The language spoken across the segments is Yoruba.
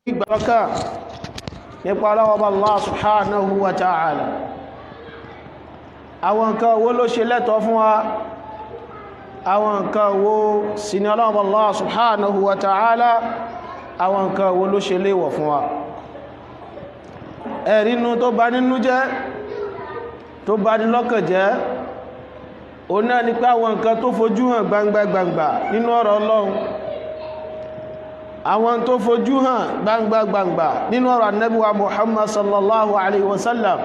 Ìgbàlọ́kà nípa ọlọ́wọ́ba Allah subhanahu wa ta'ala, àwọn nǹkan wo ló ṣe lẹ́tọ̀ọ́ fún wa, àwọn nǹkan wo sì ni ọlọ́wọ́ba Allah subhanahu wa ta'ala, àwọn nǹkan wo ló ṣe léèwọ̀ fún wa? Ẹ̀rínú tó bá nínú jẹ́, tó bá ní lọ́kàn jẹ́, òun náà ni pé àwọn nǹkan tó fojú hàn gbangba gbangba nínú ọ̀rọ̀ Ọlọ́run, àwọn tó fojú hàn gbangba gbangba nínú ọ̀rọ̀ Ànábì wa Muhammad sallallahu alaihi wasallam,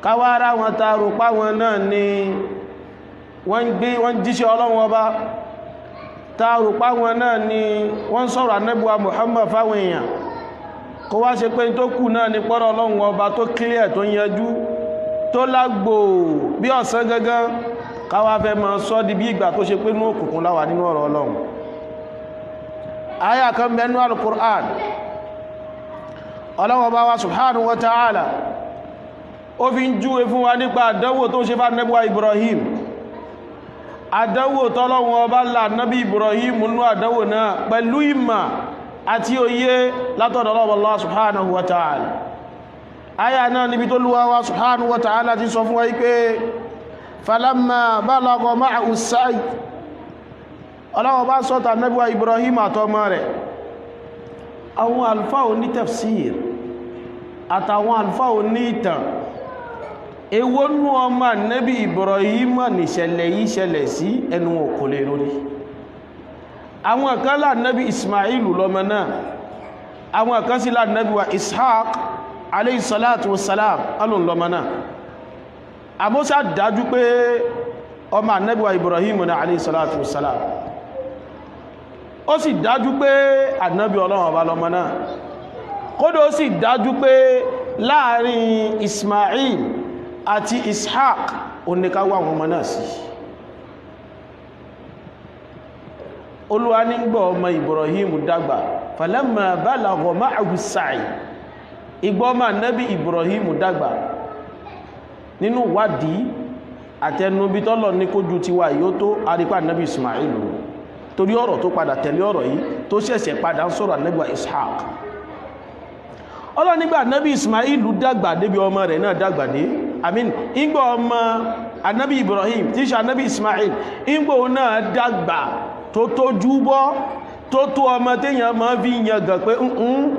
káwàrá wọn ta rò páwọn náà ni wọ́n gbé wọ́n jíṣẹ́ Ọlọ́run Ọba, ta rò páwọn náà ni wọ́n sọ̀rọ̀ Ànábì wa Muhammad fáwọn èèyàn, kó wá ṣe pé tó kù náà ní pọ́rọ̀ Ọlọ́run Ọba tó clear, tó yanjú, tó lágbò bí ọ̀sán gangan, káwá fẹ́ máa sọ di bí ìgbà tó ṣe pé ní òkùnkùn láwà nínú ọ̀rọ̀ Ọlọ́run. Àyà kan bẹnu al-Qur'an, Ọlọ́run Ọba wa subhanahu wa ta'ala ó fi ń júwe fún wa nípa àdánwò tó ṣe fún Ànábì wa Ibrahim, àdánwò tọ́lọ́run Ọba là Nábì Ibrahim nínú àdánwò náà pẹ̀lú ìmà àti òye látọ̀dọ̀ Ọlọ́run Allah subhanahu wa ta'ala. Àyà náà níbi tó lúwa wa subhanahu wa ta'ala ti sọ fún wa pé falamma balagha ma'ahu as-sa'i. Ọlọ́wọ́ bá sọ́ta Ànábì wa Ibrahim àtọmọ rẹ̀. Àwọn alfáà oní tafsir àtàwọn alfáà oní ìtàn, èwo nú ọmọ Ànábì Ibrahim nìṣẹ̀lẹ̀ yìí ṣẹlẹ̀ sí? Ẹnu òkò lè lórí. Àwọn kan l'Ànábì Ismail lọ́mọ náà, àwọn kan sí l'Ànábì wa Ishaq alayhi salatu wassalam alùn lọ́mọ náà. Àmọ́sá dájú pé ọmọ Ànábì wa Ibrahim ní alayhi salatu wassalam. Ó sì dájú pé Ànábì Ọlọ́run Ọba lọ́mọ náà. Kódò ó sì dájú pé láàrin Ismail àti Ishaq oníkáwà àwọn ọmọ náà sí. Olúwa nígbà ọmọ Ibrahim dàgbà, falamma balagha ma'ahu as-sa'i, ìgbà ọmọ Ànábì Ibrahim dàgbà, nínú wádìí àtẹnubí tọ́lọ̀ ní kójú ti wà yóò tó arípa Ànábì Ismail, torí ọ̀rọ̀ tó padà tẹ̀lé ọ̀rọ̀ yìí tó ṣẹ̀ṣẹ̀ padà ń sọ̀rọ̀ Ànábì Ishaq. Ọlọ́nígbà Ànábì Ismail dàgbà débi ọmọ rẹ̀ náà dàgbà dé, àmín, ìgbà ọmọ Ànábì Ibrahim tí ṣe Ànábì Ismail, ìgbà òun náà dàgbà tó tójú bọ́, tó tó ọmọ téèyàn máa fi yangàn pé ń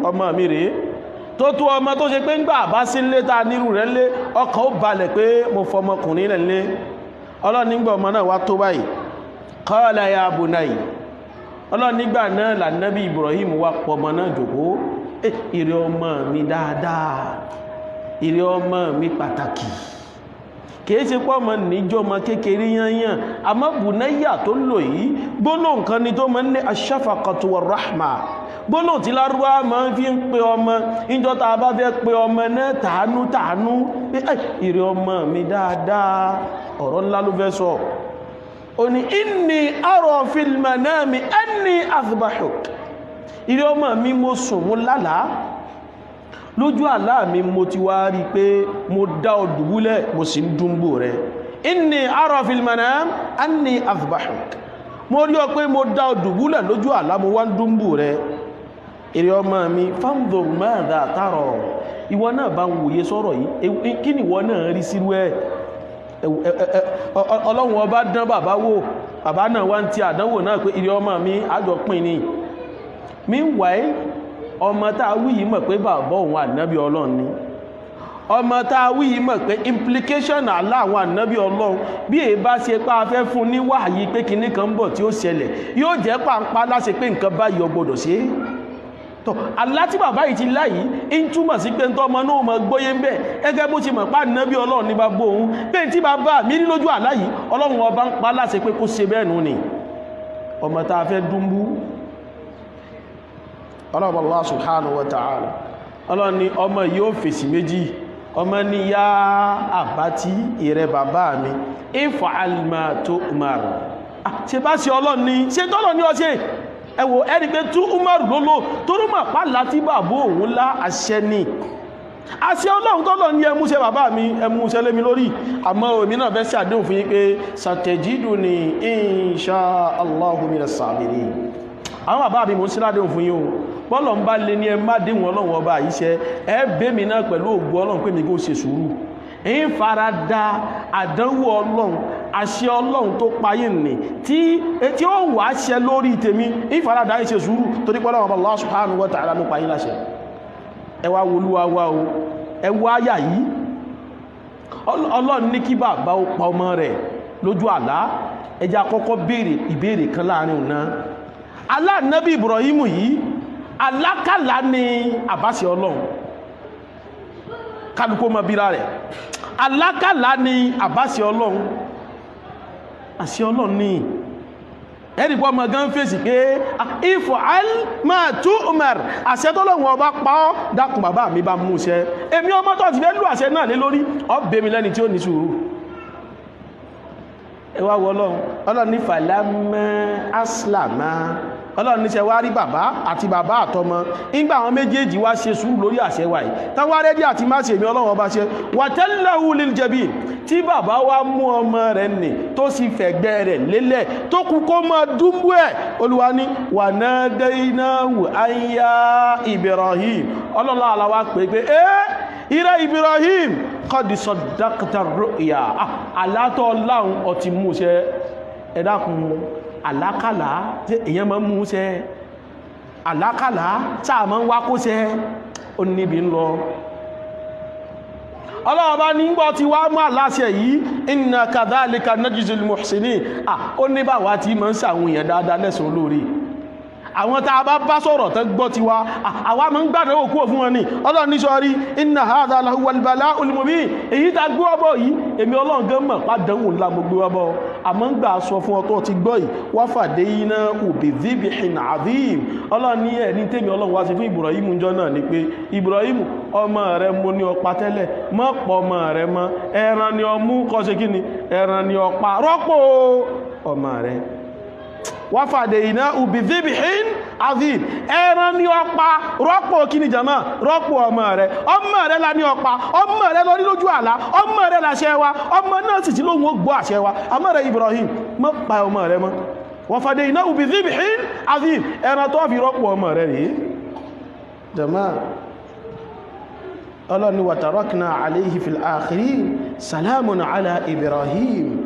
ọmọ mi rèé, tó tó ọmọ tó ṣe pé ń gbà bá sí lé ta nírú rẹ̀ lé, ọkàn ó balẹ̀ pé mo fọmọkùnrin rẹ̀ lé. Ọlọ́nígbà ọmọ náà wá tó báyìí, qala ya bunay, ọlọ́nígbà náà lànàbí Ibrahim wá pọmọ náà jòkó, ìrẹ ọmọ mi dáadáa, ìrẹ ọmọ mi pàtàkì. Kìí ṣe pọ́ ọmọ níjọ́ ọmọ kékeré yányán, àmọ́ bùnáyà tó lò yìí, gbólóhùn kan ni tó máa ń ní ash-shafaqatu war-rahma, gbólóhùn tí Lárúbáwá máa ń fi ń pe ọmọ níjọ́ tá a bá fẹ́ pe ọmọ náà tàánú tàánú pé ìrẹ ọmọ mi dáadáa. Ọ̀rọ̀ ńlá ló fẹ́ sọ. Ó ní inni ara fil manami anni athbahuk. Ìrẹ ọmọ mi, mo sùn, mo lálàá, lójú àlá mi mo ti wá rí pé mo dá ọ dùbúlẹ̀, mo sì ń dúnbò rẹ̀. Inni ara fil manam anni athbahuk, mo rí ọ pé mo dá ọ dùbúlẹ̀ lójú àlá, mo wá ń dúnbò rẹ̀. Ìrẹ ọmọ mi, fanzur madha tara, ìwọ náà bá ń wòye sọ̀rọ̀ yìí, kí ni ìwọ náà rí sírú ẹ̀? Ọlọ́run Ọba dán bàbá wò, bàbá náà wá ń ti àdánwò náà pé ìrẹ ọmọ mi, àjọ pín ni. Meanwhile, ọmọ tá a wí yìí mọ̀ pé bàbá òun Ànábì Ọlọ́run ni. Ọmọ tá a wí yìí mọ̀ pé implication àlá àwọn Ànábì Ọlọ́run, bí èyí bá ṣe pé a fẹ́ fún ní wáyé pé kinní kan ń bọ̀ tí ó ṣẹlẹ̀, yóò jẹ́ pàǹpá láṣẹ pé nǹkan báyìí ó gbọ́dọ̀ ṣe é. Tọ́ àlá tí bàbá yìí ti láyìí ń túmọ̀ sí pé ntọ́ ọmọ náà mọ̀ gbóyé ń bẹ̀, gẹ́gẹ́ bó ti mọ̀ pá Ànábì Ọlọ́run ní bàbá òun, pé tí bàbá mi ní lójú àlá yìí, Ọlọ́run Ọba ń pa láṣẹ pé kó ṣe bẹ́ẹ̀ nù ni. Ọmọ tá a fẹ́ dúnbú, Ọlọ́run Allah subhanahu wa ta'ala, Ọlọ́run ni ọmọ yóò fèsì méjì. Ọmọ ní yá àbátí, ìrẹ bàbá mi, if'al ma tu'mar, ṣe bá ṣe Ọlọ́run ni, ṣe tọ́lọ̀ ní ọṣẹ́. Ẹwọ ẹni pé tú Umaru lólò tó rú mọ̀ pàlá tí bàbá òun lá, àṣẹ ni, àṣẹ Ọlọ́run tọ́lọ̀ ní ẹmúṣẹ́ bàbá mi, ẹmúṣẹ́ lé mi lórí. Àmọ́ èmi náà fẹ́ sí àdéhùn fún yín pé satajiduni insha Allahu minas sabirin. Àwọn bàbá mi, mò ń sí ládéhùn fún yín o. Bọ́lọ̀ ń bá lè ní ẹ má déhùn Ọlọ́run ọba àyíṣẹ́, ẹ bẹ́mi náà pẹ̀lú ògbó Ọlọ́run pé mi kò ṣe sùúrù, ń fara da àdánwò Ọlọ́run, àṣẹ Ọlọ́run tó payé nì tí ó wà ṣẹ lórí tèmi, ń fara da, ń ṣe sùúrù torí pé Ọlọ́run Allah subhanahu wa ta'ala ló payé láṣẹ. Ẹ wá wolúwa wá o, ẹ wá àyà yìí. Ọlọ́run ní kí bàbá ó pa ọmọ rẹ̀ lójú àlá. Ẹ jẹ́ àkọ́kọ́ béèrè ìbéèrè kan láàrin òun náà. Aláànábì Ibrahim yìí, alákàlá ni àbáṣe Ọlọ́run? Kálukú mọ bíra rẹ̀. Alákàlá ni àbáṣe Ọlọ́run? Àṣẹ Ọlọ́run ní ẹ̀rì pọ́ ọmọ gan fèsì pé if'al ma tu'mar, àṣẹ tọ́lọ́run ọba pa ọ́, dákun bàbá mi, bá mú iṣẹ́. Èmi ọmọ tó ti fẹ́ lù àṣẹ náà lé lórí ọbẹ̀ mi lẹ́ni tí ó ní sùúrù. Ẹ wá wọ Ọlọ́run. Ọlọ́run ní falamma aslama. Ọlọ́run níṣẹ́ wá rí bàbá àti bàbá àtọmọ, nígbà àwọn méjèèjì wá ṣe sùúrù lórí àṣẹ wa yìí, táwọn arẹ́dí àti má ṣe èmi Ọlọ́run ọba ṣe, wa tallahu lil jabin, tí bàbá wa mú ọmọ rẹ̀ nì tó sì fẹ̀gbẹ́ rẹ̀ lélẹ̀ tó kú kó máa dúnbú ẹ̀, Olúwa ní wa nadaynahu an ya Ibrahim. Ọlọ́run àlàwà pé pé ẹ́ ìrẹ́ Ibrahim, qad saddaqta ru'ya, àlátọ́ láhùn ọtí mú ṣe. Ẹ dákun, àlákàlá tí èyàn máa ń mú ṣẹ, àlákàlá sáà máa ń wá kó ṣẹ, ó níbi ń lọ. Ọlọ́wọ́ bá ní gbọ́ ti wá mú àláṣẹ yìí, inna kadhalika najzil muhsinin. Ó ní bá wá tí máa ń sàwọn èèyàn dáadáa lẹ́sùn olóore. Àwọn tá a bá bá sọ̀rọ̀ tán gbọ́ ti wá, àwa máa ń gbàdánwò kúrò fún wọn ni. Ọlọ́run ní sọ́rí, inna hadha lahuwal bala'ul mubin. Èyí tá gbé ọbọ̀ yìí, èmi Ọlọ́run gan mọ̀ pàdánwò ńlá mo gbé ọbọ̀, àmọ́ ń gbà sọ fún ọ tó ti gbọ́ yìí, wa fadaynahu bi dhibhin adhim. Ọlọ́run ní ẹ̀ ní tèmi Ọlọ́run wá sí fún Ibrahim jọ náà ni pé, Ibrahim, ọmọ rẹ mo ní ọpa tẹ́lẹ̀, mọ́ pọ̀ ọmọ rẹ mọ́, ẹran ni ọmú kọ́ ṣe kí ni, ẹran ni ọpa rọ́pò ọmọ rẹ. Wafadaynahu bidhibhin azim, ẹran ní ọpa rọ́pò kíni jama? Rọ́pò ọmọ rẹ̀. Ọmọ rẹ̀ la ní ọpa, ọmọ rẹ̀ lọ ní lójú àlá, ọmọ rẹ̀ láṣẹ wa, ọmọ náà sì tí lóhun ó gbọ́ àṣẹ wa. Àmọ́ rẹ̀ Ibrahim, mọ́ pa ọmọ rẹ̀ mọ́. Wafadaynahu bidhibhin azim, ẹran tó fi rọ́pò ọmọ rẹ̀ rèé jama. Ọlọ́ni wa tarakna alayhi fil akhirin, salamun ala Ibrahim,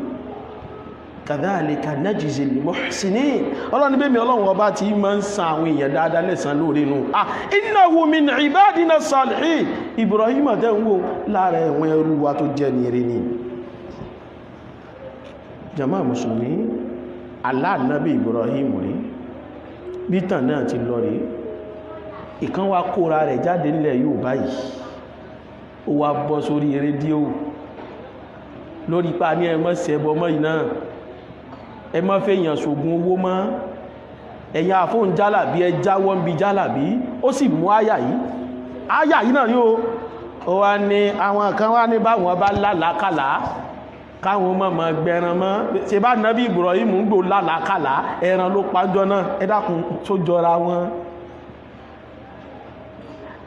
kadhalika najzi al-muhsinin. Ọlọ́run ní bẹ́mi Ọlọ́run ọba tí ma ń san àwọn èèyàn dáadáa lẹ́san lórí inú. Innahu min ibadina salihin. Ibrahim tẹ́ ń wò lára ẹ̀wọ̀n ẹrú wa tó jẹ́ ní eré ni. Jama mùsùlùmí, aláànábì Ibrahim rí bítàn náà ti lọ rí. Ìkan wá kóra rẹ̀ jáde nílẹ̀ yóò báyìí, ó wá bọ́ sórí rédíò lórí pa ní ẹmọ́ sẹ́bọ mọ́ iná, ẹ má fẹ́ èèyàn ṣògùn owó mọ́, ẹ̀yà àfóhùn jálàbí, ẹ jáwọ́ ń bi jálàbí. Ó sì mú àyà yìí, àyà yìí náà ní o. Ó wá ní àwọn kan wá ní báwọn bá lálàákàlà, káwọn mọ̀ mọ̀ gbẹran mọ́. Ṣe bá nàbí Ibrahim ń gbò lálàákàlà, ẹran ló pàjọ náà. Ẹ dákun, tó jọra wọn?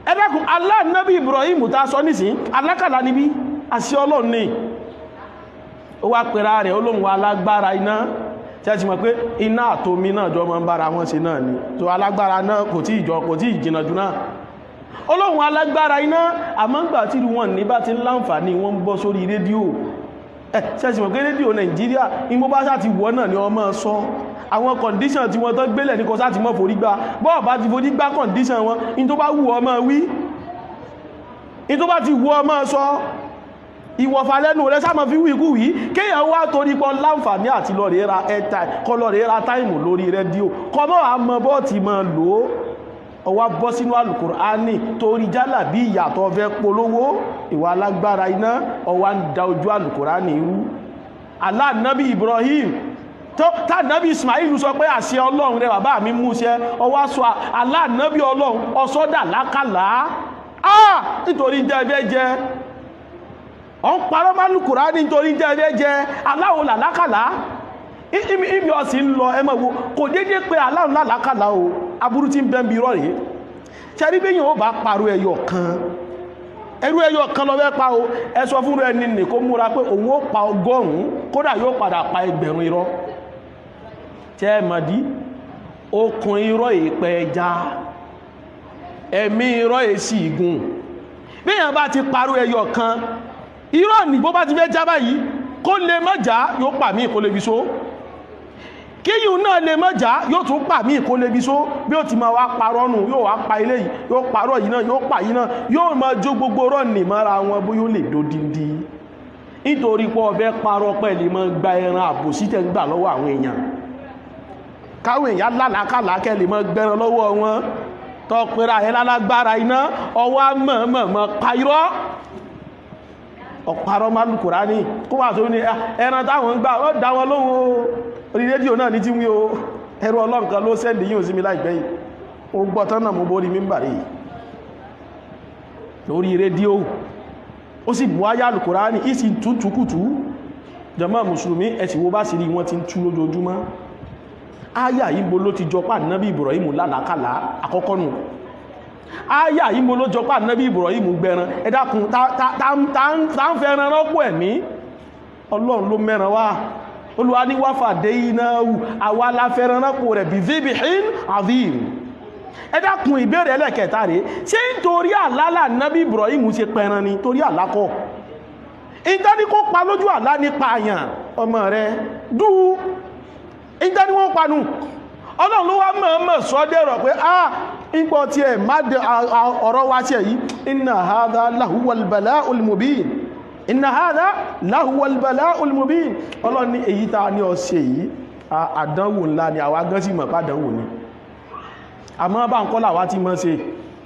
Ẹ dákun, aláànábì Ibrahim tá a sọ nísìn, alákàlà níbí, àṣẹ Ọlọ́run ni. Ó wá pèrà rẹ̀ olóhùn alágbára iná, tí a ti mọ̀ pé iná àtomi náà jọ mọ́ ń bára wọn ṣe náà ni, tó alágbára náà kò tí ìjọ kò tí ìjìnà jù náà, olóhùn alágbára iná. Àmọ́ ńgbà tí wọn ní bá ti ń láǹfààní, wọ́n ń bọ́ sórí rédíò. Ẹ̀ ṣe ti mọ̀ pé rédíò Nàìjíríà, ìgbó bá sá ti wọ́ náà ni wọ́n máa sọ àwọn condition tí wọ́n tán gbélẹ̀ ní kò sá ti mọ́ forí gbá. Bọ́ọ̀ bá ti forí gbá condition wọn, in tó bá wù ọ máa wí, in tó bá ti wù ọ máa sọ, ìwọ̀fà lẹ́nu rẹ̀ sáà máa fi wí ikú wí. Kéèyàn wá torí pọ́ láǹfààní àti lọ rèé ra airtime, kọ́ lọ rèé ra time lórí rédíò, kọ́ mọ́ àmọ́ bọ́ọ̀tì máa lò ó, ọwá bọ́ sínú Àlùkùránì torí jálà bí ìyàtọ̀ fẹ́ polówó ìwà alágbára iná, ọwá ń da ojú Àlùkùránì irú. Aláànábì Ibrahim tànábì Ismail sọ pé àṣẹ Ọlọ́run rẹ bàbá mi mú ṣẹ, ọwá sọ aláànábì Ọlọ́run ọsọ́dà lákàlá. Ah, nítorí jẹ́ ẹbẹ́ jẹ́ ọ̀n parọ́ má Àlùkùránì, nítorí jẹ́ ẹbẹ́ jẹ́ aláwo làlákàlá. Ibi ọ̀sì ń lọ, ẹ máa wo, kò dédé pé aláwo làlákàlá o. Aburú tí ń bẹ́ ń bi irọ́ rèé. Ṣẹ́rí bí yóò bá parọ́ ẹyọ kan, ẹrú ẹyọ kan lọ fẹ́ pa o, ẹ sọ fún ẹni nì kó múra pé òun ó pa 100, kódà yóò padà pa 1000 irọ́. Tẹ́ ẹ mọ̀dí okùn irọ́ ìpẹ́ ẹja? Ẹ̀mí irọ́ èsì ìgùn. Bí èèyàn bá ti parọ́ ẹyọ kan irọ́ ní, bó bá ti fẹ́ já báyìí, kó lè má já, yóò pà mí kó lè fi so. Kíyùn náà lè má já, yóò tún pà mí kó lè fi so. Bí ó ti máa wá parọ́ nù, yóò wá pa ilé yìí, yóò parọ́ yìí náà, yóò pa yìí náà, yóò máa jó gbogbo rọ́ nì mọ́ra wọn bó yóò lè dódindi. Nítorí pé ọbẹ̀ parọ́ pẹ̀lú mọ́ gba ẹran àbòsí tẹ́ ń gbà lọ́wọ́ àwọn èèyàn, káwọn èèyàn lálàákàlà kẹ́ lè mọ́ gbẹran lọ́wọ́ wọn, tọpẹ́ra ẹ̀ lálágbára iná ọwọ́ mọ̀mọ̀mọ̀ pa irọ́, ọ̀parọ́ má Kùránì kó wà tó ní ẹran táwọn ń gbà ó dá wọn lóhùn o. Orí rédíò náà ní tí wí o. Ẹrú ọlọ́nkan ló send yíò sí mi láìpẹ́ yìí. Ó gbọ́ tán náà, mo borí mímbàrí lórí rédíò, ó sì mú ayá Kùránì ìsì tútùkùtù. Jàmá mùsùlùmí, ẹ̀sì wo bá sì rí wọ́n ti ń tú lójoojúmọ́. Áyà yìí bo ló ti jọpá nábì Ibrahim lálàákàlà àkọ́kọ́ nù? Áyà yìí bo ló jọpá nábì Ibrahim gbẹran? Ẹ dákun, tá ń fẹ́ran rọ́pò ẹ̀mí? Ọlọ́run ló mẹ́ran wá. Olúwa ní wáfà dé iná wù, àwa la fẹ́ran rọ́pò rẹ̀ bí dhibihin azim. Ẹ dákun, ìbéèrè ẹlẹ́kẹta rèé: ṣé nítorí àlálà nábì Ibrahim ṣe pẹran ni? Torí àlákọ̀ ìtàní kó pa lójú àlá nípa àyàn ọmọ rẹ̀ dúú, ìtàní wọ́n panu. Ọlọ́run ló wá mọ̀ọ́mọ̀ sọ dẹ̀rọ̀ pé a ipò tí ẹ̀ má dé ọ̀rọ̀ wá tí ẹ̀ yìí. Inna hadha lahuwal bala'ul mubin, inna hadha lahuwal bala'ul mubin. Ọlọ́run ní èyí tá ní ọ̀sẹ̀ yìí, àdánwò ńlá ni. Àwa gán sì mọ̀ pàdánwò ni, àmọ́ bá ń kọ́ làwá tí mọ́ ṣe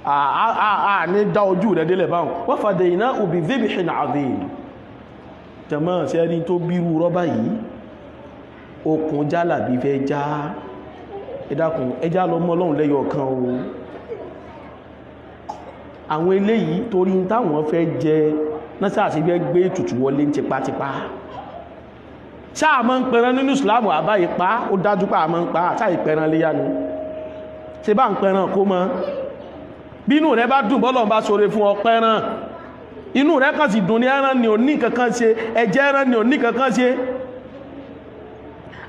à ní dá ojú rẹ̀ délẹ̀ báwọn. Wa fadaynahu bi dhibhin adhim. Jàmá, ṣe ẹni tó bírú rọ́bà yìí, okùn jálàbí fẹ́ já. Ẹ dákun, ẹjá lọ mọ́ Ọlọ́run lẹ́yọ kan o. Àwọn eléyìí, torí táwọn fẹ́ jẹ náà sáà sí fẹ́ gbé ètùtù wọlé tipátipá. Sáà mọ́ ń pẹran nínú ìsìlámù àbáyé pa ó dájú pa àmọ́ ń pa àtà ìpẹran léyá ni. Ṣe bá ń pẹran kó mọ́, bínú rẹ bá dùn, bọ́lọ̀ bá ṣoore fún ọ, pẹran. Inú rẹ kàn sì dùn ní ẹran ni ò ní kankan ṣe, ẹ̀jẹ̀ ẹran ni ò ní kankan ṣe.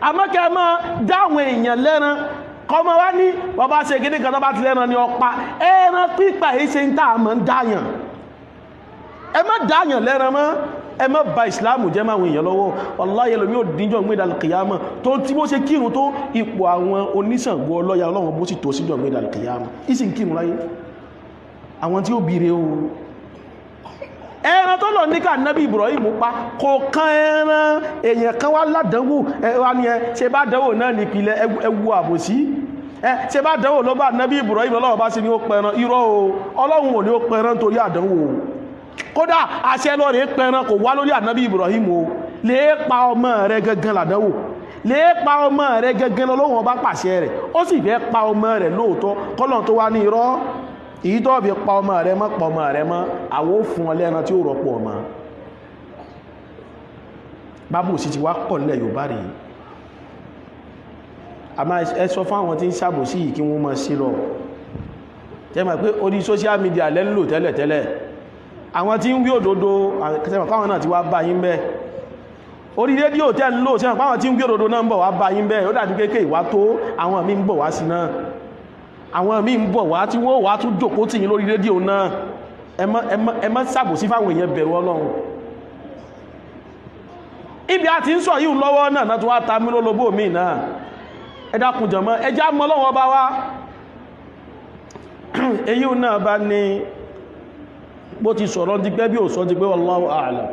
Àmọ́kẹ́ mọ́ dáwọn èèyàn lẹ́ran kọmọ wá ní bọ́bá ṣe gíní kan tó bá ti lẹ́ran ni ọpa ẹran. Pípa èyí ṣe ń tà mọ́ ń dáyàn. Ẹ má dáyàn lẹ́ran mọ́, ẹ má ba ìsìláàmù jẹ́ máwọn èèyàn lọ́wọ́. Wallahi, ẹlòmí ò díjọ́ gbé dàlùkìyàmọ̀ tó tí bó ṣe kírun tó ipò àwọn oníṣàngó ọlọ́yà Ọlọ́run bó sì tó síjọ́ gbé dàlùkìyàmọ̀ ìsìn kírun láyé àwọn tí ó bìíre o. Ẹran tó lọ ní ká nábì Ibrahim pa kò kan ẹran. Èèyàn kan wá ládánwò wá ní ẹ ṣe bá dánwò náà nípìnlẹ̀ ẹwu àbòsí ẹ ṣe bá dánwò ló bá nábì Ibrahim. Ọlọ́run bá sí ní ó pẹran. Irọ́ o, Ọlọ́run ò ní ó pẹran torí àdánwò o. Kódà àṣẹ lọ rèé pẹran kò wá lórí ànábì Ibrahim o. Lè pa ọmọ rẹ gangan làdánwò, lè pa ọmọ rẹ gangan lọ́wọ́ bá pàṣẹ rẹ̀. Ó sì fẹ́ pa ọmọ rẹ̀ lóòótọ́, kọ́lọ̀ tó wá ní irọ́, èyí tó fi pa ọmọ rẹ mọ́, pa ọmọ rẹ mọ́, àwọn ò fún ọ lẹ́ran tí ó rọ́pò ọmọ. Bábù sí ti wá pọ̀ nílẹ̀ Yorùbá rèé. Àmá ẹ sọ fún àwọn tí ń ṣàbòsí yìí kí wọ́n máa ṣe lọ. Tẹ́ mọ̀ pé orí social media lẹ́ ń lò tẹ́lẹ̀tẹ́lẹ̀? Àwọn tí ń wí òdodo, tẹ́mọ̀ káwọn náà ti wá bá yín bẹ́ẹ̀? Orí rédíò tẹ́ ń lò, tẹ́mọ̀ káwọn tí ń wí òdodo náà ń bọ̀ wá bá yín bẹ́ẹ̀? Ó dàbí kéèké ìwá tó àwọn míì ń bọ̀ wá sí náà, àwọn míì ń bọ̀ wá tí wọ́n wá tún jòkó tì yín lórí rédíò náà. Ẹ má ṣàbòsí fáwọn èèyàn, bẹ̀rù Ọlọ́run. Ibi a ti ń sọ yìí lọ́wọ́ náà náà tó wá ta mí lólobó mi náà. Ẹ dákun jọ̀mọ́, ẹ já mọ́ Ọlọ́run ọba wa. Èyí náà bá ní bó ti sọ̀rọ̀ ti pẹ́ bí ò sọ ti pé, wallahu a'lam.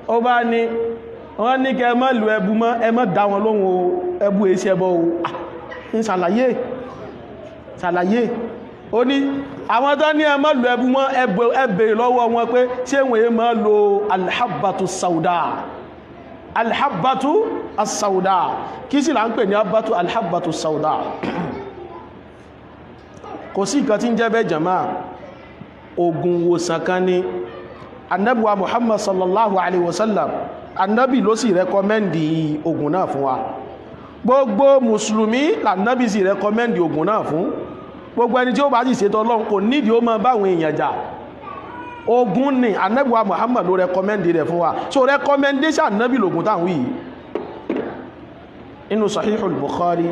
Ó bá ní wọ́n ní kẹ má lu ẹbu mọ́, ẹ má dá wọn lóhùn o, ẹbu èsì ẹbọ o. Ń ṣàlàyé ṣàlàyé. Ó ní àwọn tó ní ẹ má lu ẹbu mọ́, ẹ béèrè lọ́wọ́ wọn pé ṣé wọ́n yé má lo alhabbatu sauda? Alhabbatu asauda, kí sì là ń pè ní alhabbatu sauda? Kò sí nǹkan tí ń jẹ́ bẹ́ẹ̀, jàmáà. Ogun wòsàn kan ní annabuwa Muhammad sallallahu alaihi wasallam. Annabi ló sì recommend ogun náà fún wa. Gbogbo mùsùlùmí lànàbí sì recommend ogun náà fún. Gbogbo ẹni tí ó bá sì ṣètò Ọlọ́run, kò nídìí ó máa báwọn èèyàn jà. Ogun ni annabuwa Muhammad ló recommend rẹ̀ fún wa. So recommendation annabi lògùn táwọn yìí. Inú Sahihul Bukhari,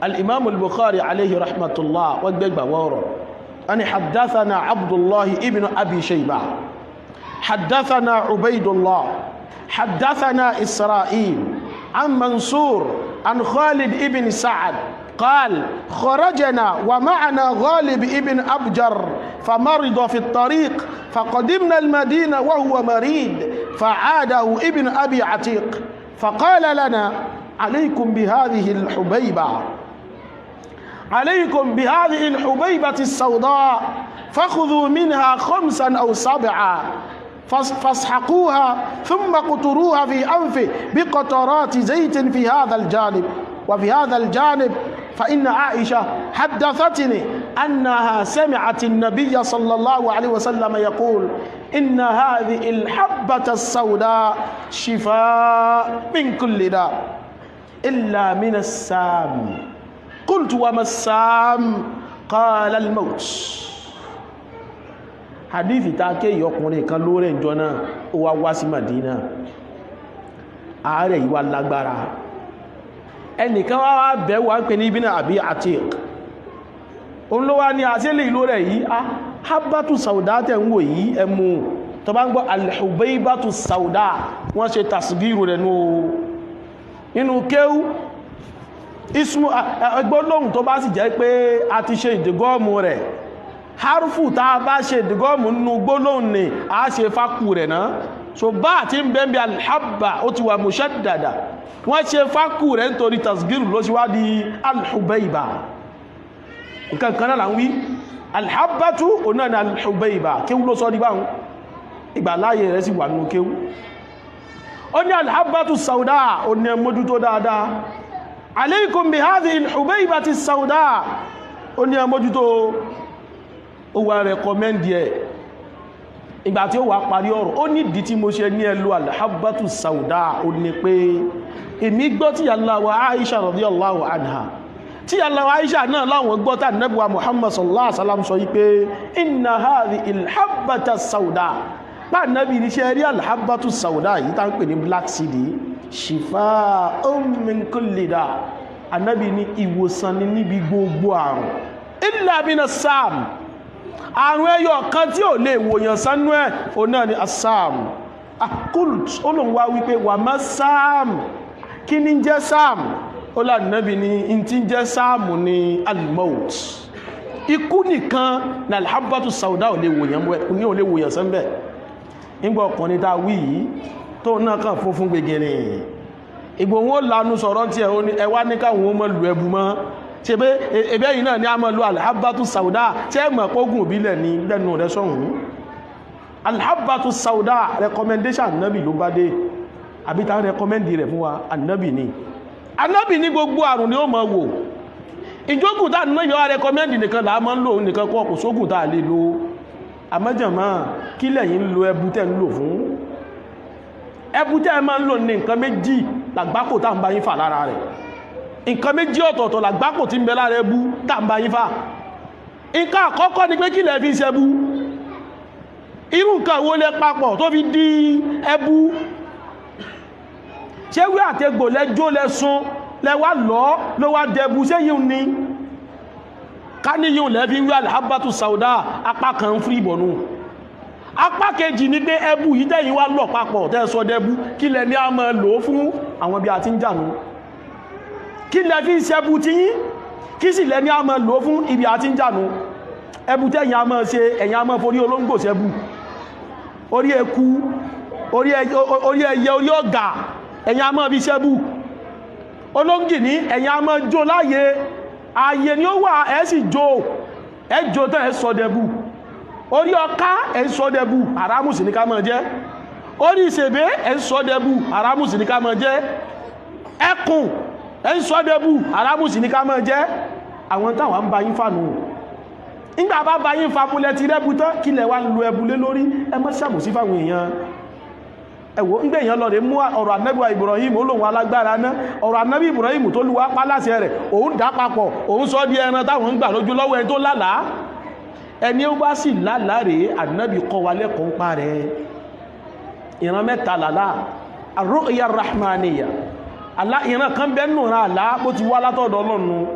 al-Imam al-Bukhari alayhi rahmatullah, wọ́n gbẹ́gbà wọ́rọ̀. Ani haddathana Abdullahi ibn Abi Shayba, haddathana Ubaidullah, haddathana Isra'il an Mansur an Khalid ibn Sa'ad قال خرجنا ومعنا غالب ابن أبجر فمرض في الطريق فقدمنا المدينة وهو مريض فعاده ابن أبي عتيق فقال لنا عليكم بهذه الحبيبة، عليكم بهذه الحبيبة السوداء، فخذوا منها خمسا أو سبعا فاسحقوها ثم قطروها في أنفه بقطرات زيت في هذا الجانب وفي هذا الجانب، فإن عائشة حدثتني أنها سمعت النبي صلى الله عليه وسلم يقول إن هذه الحبة السوداء شفاء من كل داء إلا من السام. قلت وما السام؟ قال الموت. Hadithi ta ké, ọkùnrin kan lórí ìjọ náà, ó wá wá sí Madina, ààrẹ yìí wá lágbára. Ẹnìkan wá wá bẹ̀ wá ń pè ní Ibn Abi Atiq, òun ló wá ní àṣẹ́lẹ̀ ìlú rẹ̀ yìí, a habatu sauda tẹ̀ ń wò yìí, ẹmu tó bá ń gbọ́ alhubaibatu sauda, wọ́n ṣe tasgiru rẹ̀ nínú kéwú ismu ẹgbọ́lóhùn. Tó bá sì jẹ́ pé a ti ṣe ìdígọ́ọ̀mù rẹ̀, harfu tá a bá ṣe ìdígọ́ọ̀mù nínú gbólóhùn ni a ṣe fákù rẹ̀ náà. So bá àti ń bẹ́ẹ̀ bí alhabba, ó ti wà mushaddada, wọ́n ṣe fákù rẹ̀ nítorí tasgiru, ló ṣe wá di alhubaiba. Nǹkan kan náà là ń wí, alhabbatu òun náà ni alhubaiba. Kéwú ló sọ ní báhùn, ìgbàláyé rẹ̀ sì wà nínú kéwú. Ó ní alhabbatu sauda, ó ní ẹmójútó dáadáa. Alaykum bi hadhihi alhubaibati sauda, ó ní ẹmójútó. Ó wá recommend ẹ̀. Ìgbà tí ó wà parí ọ̀rọ̀, ó ní ìdí tí mo ṣe ní ẹ lo alhabbatu sauda, ó ní pé èmi gbọ́ tí yàrá wa Aisha radiyallahu anha, tí yàrá wa Aisha náà láwọn gbọ́ tá Ànábì wa Muhammad sallallahu alaihi wasallam sọ yí pé inna hadhihi alhabbata sauda, bá Ànábì ní ṣe rí alhabbatu sauda yìí tá ń pè ní black seed, shifa'un min kulli da, Ànábì ní ìwòsàn ní níbi gbogbo àrùn, illa mina sam, àrùn ẹyọ kan tí ò lè wòyàn sánú ẹ̀, o náà ni asam. Kult, ó lòun wá wípé wà má sam, kí ní jẹ́ sam? Ó lànàbì ní in tí ń jẹ́ sam ní almaut, ikú nìkan ní alhabbatu sauda ò lè wòyàn ní ò lè wòyàn sánbẹ̀. Nígbà ọkùnrin tá a wí yìí tó náà kàn fún fún gbẹgẹrẹ ìgbò wọn ó lanu sọ̀rọ̀ tí ẹ wá ní káwọn ó mọ̀ lu ẹbu mọ́, ṣe pé ẹbẹ́ yìí náà ní a máa lo alhabbatu sauda, tí ẹ mọ̀ pógùn òbílẹ̀ ní lẹ́nu rẹ̀ sọ̀hún. Alhabbatu sauda, recommendation Ànábì ló bá dé. Àbí ta recommend rẹ̀ fún wa? Ànábì ni. Ànábì ní gbogbo àrùn ni ó máa wò. Ìjókòó tá nínú ìyọ́ recommend nìkan là á máa ń lò nìkan kọ́, kò sógùn tá a lè lo. Àmọ́jàmá, kí lẹ̀yin ń lo ẹbu tẹ́ ń lò fún? Ẹbu tẹ́ ẹ máa ń lò ní nǹkan méjì làgbákò tá ń bá yín fà lára rẹ̀. Nǹkan méjì ọ̀tọ̀ọ̀tọ̀ làgbákò tí ń bẹ lára ẹbu tá ń bá yín fà. Nǹkan àkọ́kọ́ ni pé kí lẹ fi ń ṣẹbu? Irú nǹkan wo lẹ papọ̀ tó fi di ẹbu? Ṣé wí àtẹgbò lẹ́jọ́ lẹ́sùn lẹ́wà lọ́ ló wá dẹbu? Ṣé yíò ní ká ní yíò lẹ́fi wí alhabatu sauda? Apá kan ń fún ìbọ̀nù. Apá kejì ní pé ẹbu yìí tẹ́yìn wá lọ papọ̀ tẹ́ sọ dẹbu, kí lẹ ní a máa lò ó fún? Àwọn bí a ti ń jànú, kí lẹ fi ń ṣẹbu tí yín? Kí sì lẹ ní a máa lò ó fún? Ibi a ti ń jànú, ẹbu tẹ́yìn a máa ṣe, ẹ̀yìn a máa forí olóńgbò ṣẹbu, orí eku, orí ẹyẹ, orí ọ̀gà, ẹ̀yìn a máa fi ṣẹbu. Olóńgì ní ẹ̀yìn a máa jó láàyè, ààyè ni ó wà, ẹ̀ sì jó, ẹ̀ jó tán, ẹ̀ sọ dẹbu. Orí ọká, ẹ̀ ń sọ dẹbu, haramu sì ní ká máa jẹ. Orí ìṣèbé, ẹ̀ ń sọ dẹbu, haramu sì ní ká máa jẹ. Ẹkùn, ẹ̀ ń sọ dẹbu, haramu sì ní ká máa jẹ. Àwọn táwọn ń ba yín fànù, nígbà bá bá yín fa múlẹ̀ ti rẹ́bu tán, kí lẹ wá ń lo ẹbu lé lórí? Ẹ má ṣàbòsí fáwọn èèyàn. Ẹ wò ń gbé èèyàn lọ rẹ̀ mú ọ̀rọ̀ Ànábì Ibrahim, olóhun alágbára ná ọ̀rọ̀ Ànábì Ibrahim tó lùwá pálásẹ rẹ̀, òun dá papọ̀, òun sọ di ẹran táwọn ń gbà lójú lọ́wọ́ ẹni tó lálàá. Ẹni ó bá sì lálàá rèé, Ànábì kọ́ wa lẹ́kọ̀ọ́ ń pa rẹ̀. Ìran mẹ́ta làlá: ar-ru'ya rahmaniyya, àlá ìran kan bẹ́ẹ̀ nù ràn, àlá bó ti wá látọ̀dọ̀ Ọlọ́run.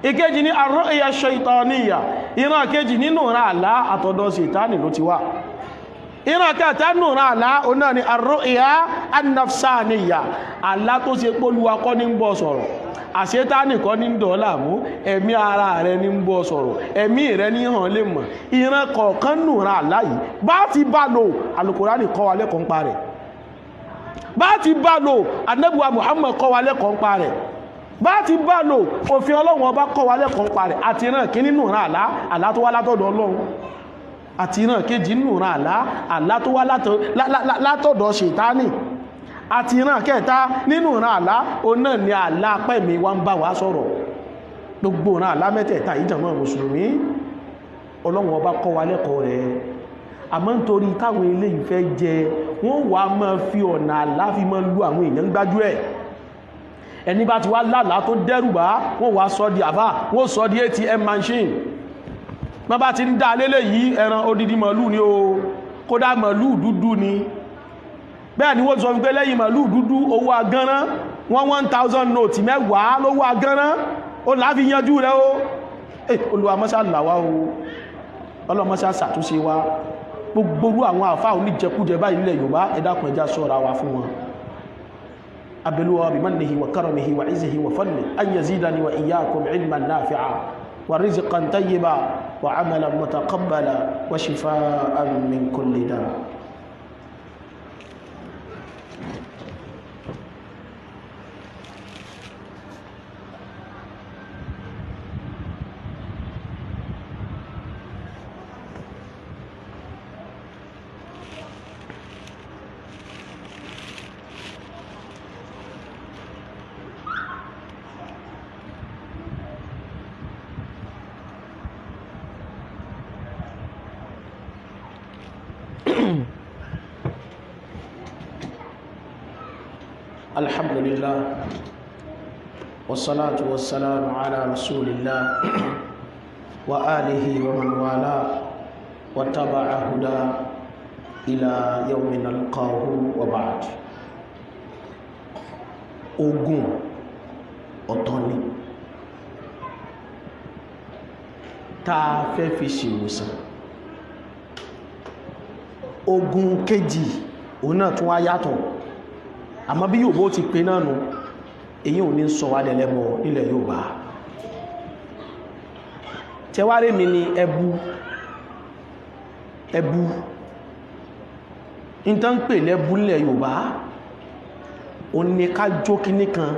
Ìkejì ní ar-ru'ya shaytaniyya, Ìran kejì nínú ìran àlá, àtọ̀dọ̀ Ṣètánì ló ti wá. Ìran kẹta nínú ìran àlá, òun náà ni ar-ru'ya an-nafsaniyya, àlá tó ṣe pólúwa kọ́ ní ń bọ́ sọ̀rọ̀, àṣetánì kọ́ ní ń dọ̀ láàmú, ẹ̀mí ara rẹ ní ń bọ́ sọ̀rọ̀, ẹ̀mí rẹ ní hàn lè mọ̀. Ìran kọ̀ọ̀kan nínú ìran àlá yìí, bá ti bá lò, Al-Qur'ani kọ́ wa lẹ́kọ̀ọ́ ń pa rẹ̀. Bá ti bá lò, Ànábì wa Muhammad kọ́ wa lẹ́kọ̀ọ́ ń pa rẹ̀. Bá ti bá lò, òfin Ọlọ́run Ọba kọ́ wa lẹ́kọ̀ọ́ ń pa rẹ̀. Àti ìran kìíní nínú ìran àlá, àlá tó wá látọ̀dọ̀ Ọlọ́run, àti ìran kejì nínú ìran àlá, àlá tó wá látọ̀dọ̀ Ṣètánì, àti ìran kẹta nínú ìran àlá, òun náà ni àlá pẹ̀mí wa ń bá wa sọ̀rọ̀. Gbogbo ìran àlá mẹ́tẹ̀ẹ̀ta yìí, jàmá mùsùlùmí, Ọlọ́run Ọba kọ́ wa lẹ́kọ̀ọ́ rẹ̀. Àmọ́ nítorí táwọn eléyìí fẹ́ jẹ, wọ́n wà máa fi ọ̀nà àlá fi máa lu àwọn èèyàn gbájú ẹ̀. Ẹni bá ti wá lálàá tó dẹ́rùbá, wọ́n wá sọ di àbá, wọ́n sọ di ATM machine. Wọ́n bá ti ń dá lélẹ̀ yìí, ẹran odidi màlúù ni o, kódà màlúù dúdú ni. Bẹ́ẹ̀ ni wọ́n sọ wípé lẹ́yìn màlúù dúdú, owó agánrán, wọ́n 1000 note mẹ́wàá lówó agánrán, ó láfi yanjú rẹ o. Olúwa mọ́sá làwá o, ọlọ́mọ́sá ṣàtúnṣe wa. Gbogbo àwọn àfáà oníjẹkújẹ báyìí nílẹ̀ Yorùbá, ẹ dákun, ẹ jẹ́ á ṣọ́ra wa fún wọn. Abẹ́lúwa بمنه وكرمه وعزه وفضله أن يزيدني وإياكم علما نافعا ورزقا طيبا وعملا متقبلا وشفاء من كل داء. الحمد لله والصلاة والسلام على رسول الله وآله ومن والاه واتبع هداه إلى يوم نلقاه وبعد. Ogun ọ̀tọ̀ ni tá a fẹ́ fi ṣèwòsàn. Ogun kejì, òun náà tún wá yàtọ̀, àmọ́ bí Yorùbá ti pè náà nù, èyí ò ní sọ wá dẹ̀lẹ́bọ̀ nílẹ̀ Yorùbá. Tẹwárí mi ni ẹbu. Ẹbu in tán pè lẹ́bú nílẹ̀ Yorùbá, ó ní ká jó kíní kan.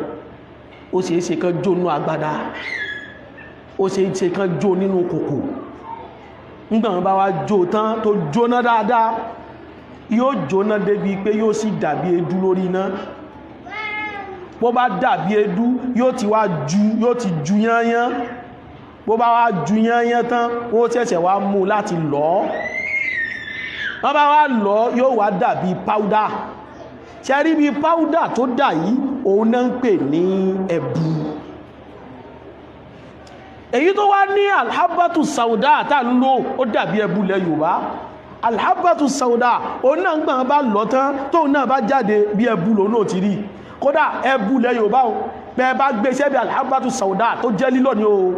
Ó ṣe é ṣe kan jó nínú agbádá, ó ṣe é ṣe kan jó nínú kòkò. Nígbà wọn bá wá jó tán, tó jóná dáadáa, yóò jóná débi pé yóò sì dàbí èédú lórí iná. Bó bá dàbí èédú, yóò ti wá ju, yóò ti ju yányán. Bó bá wá ju yányán tán, wọ́n ṣẹ̀ṣẹ̀ wá mú láti lọ̀. Wọ́n bá wá lọ̀, yóò wá dàbí powder. Ṣe rí bí powder tó dà yìí, òun náà ń pè ní ẹ̀bù. Èyí tó wá ní الحبة السوداء tá ń lò, ó dàbí ẹ̀bù lẹ Yorùbá. الحبة السوداء, òun náà ń gbọ̀n bá lọ tán, tóun náà bá jáde, bí ẹ̀bù lòun náà ti rí. Kódà ẹ̀bù lẹ Yorùbá o, bẹ́ẹ̀ bá gbé sẹ́bi الحبة السوداء tó jẹ́ lílọ̀ ni o,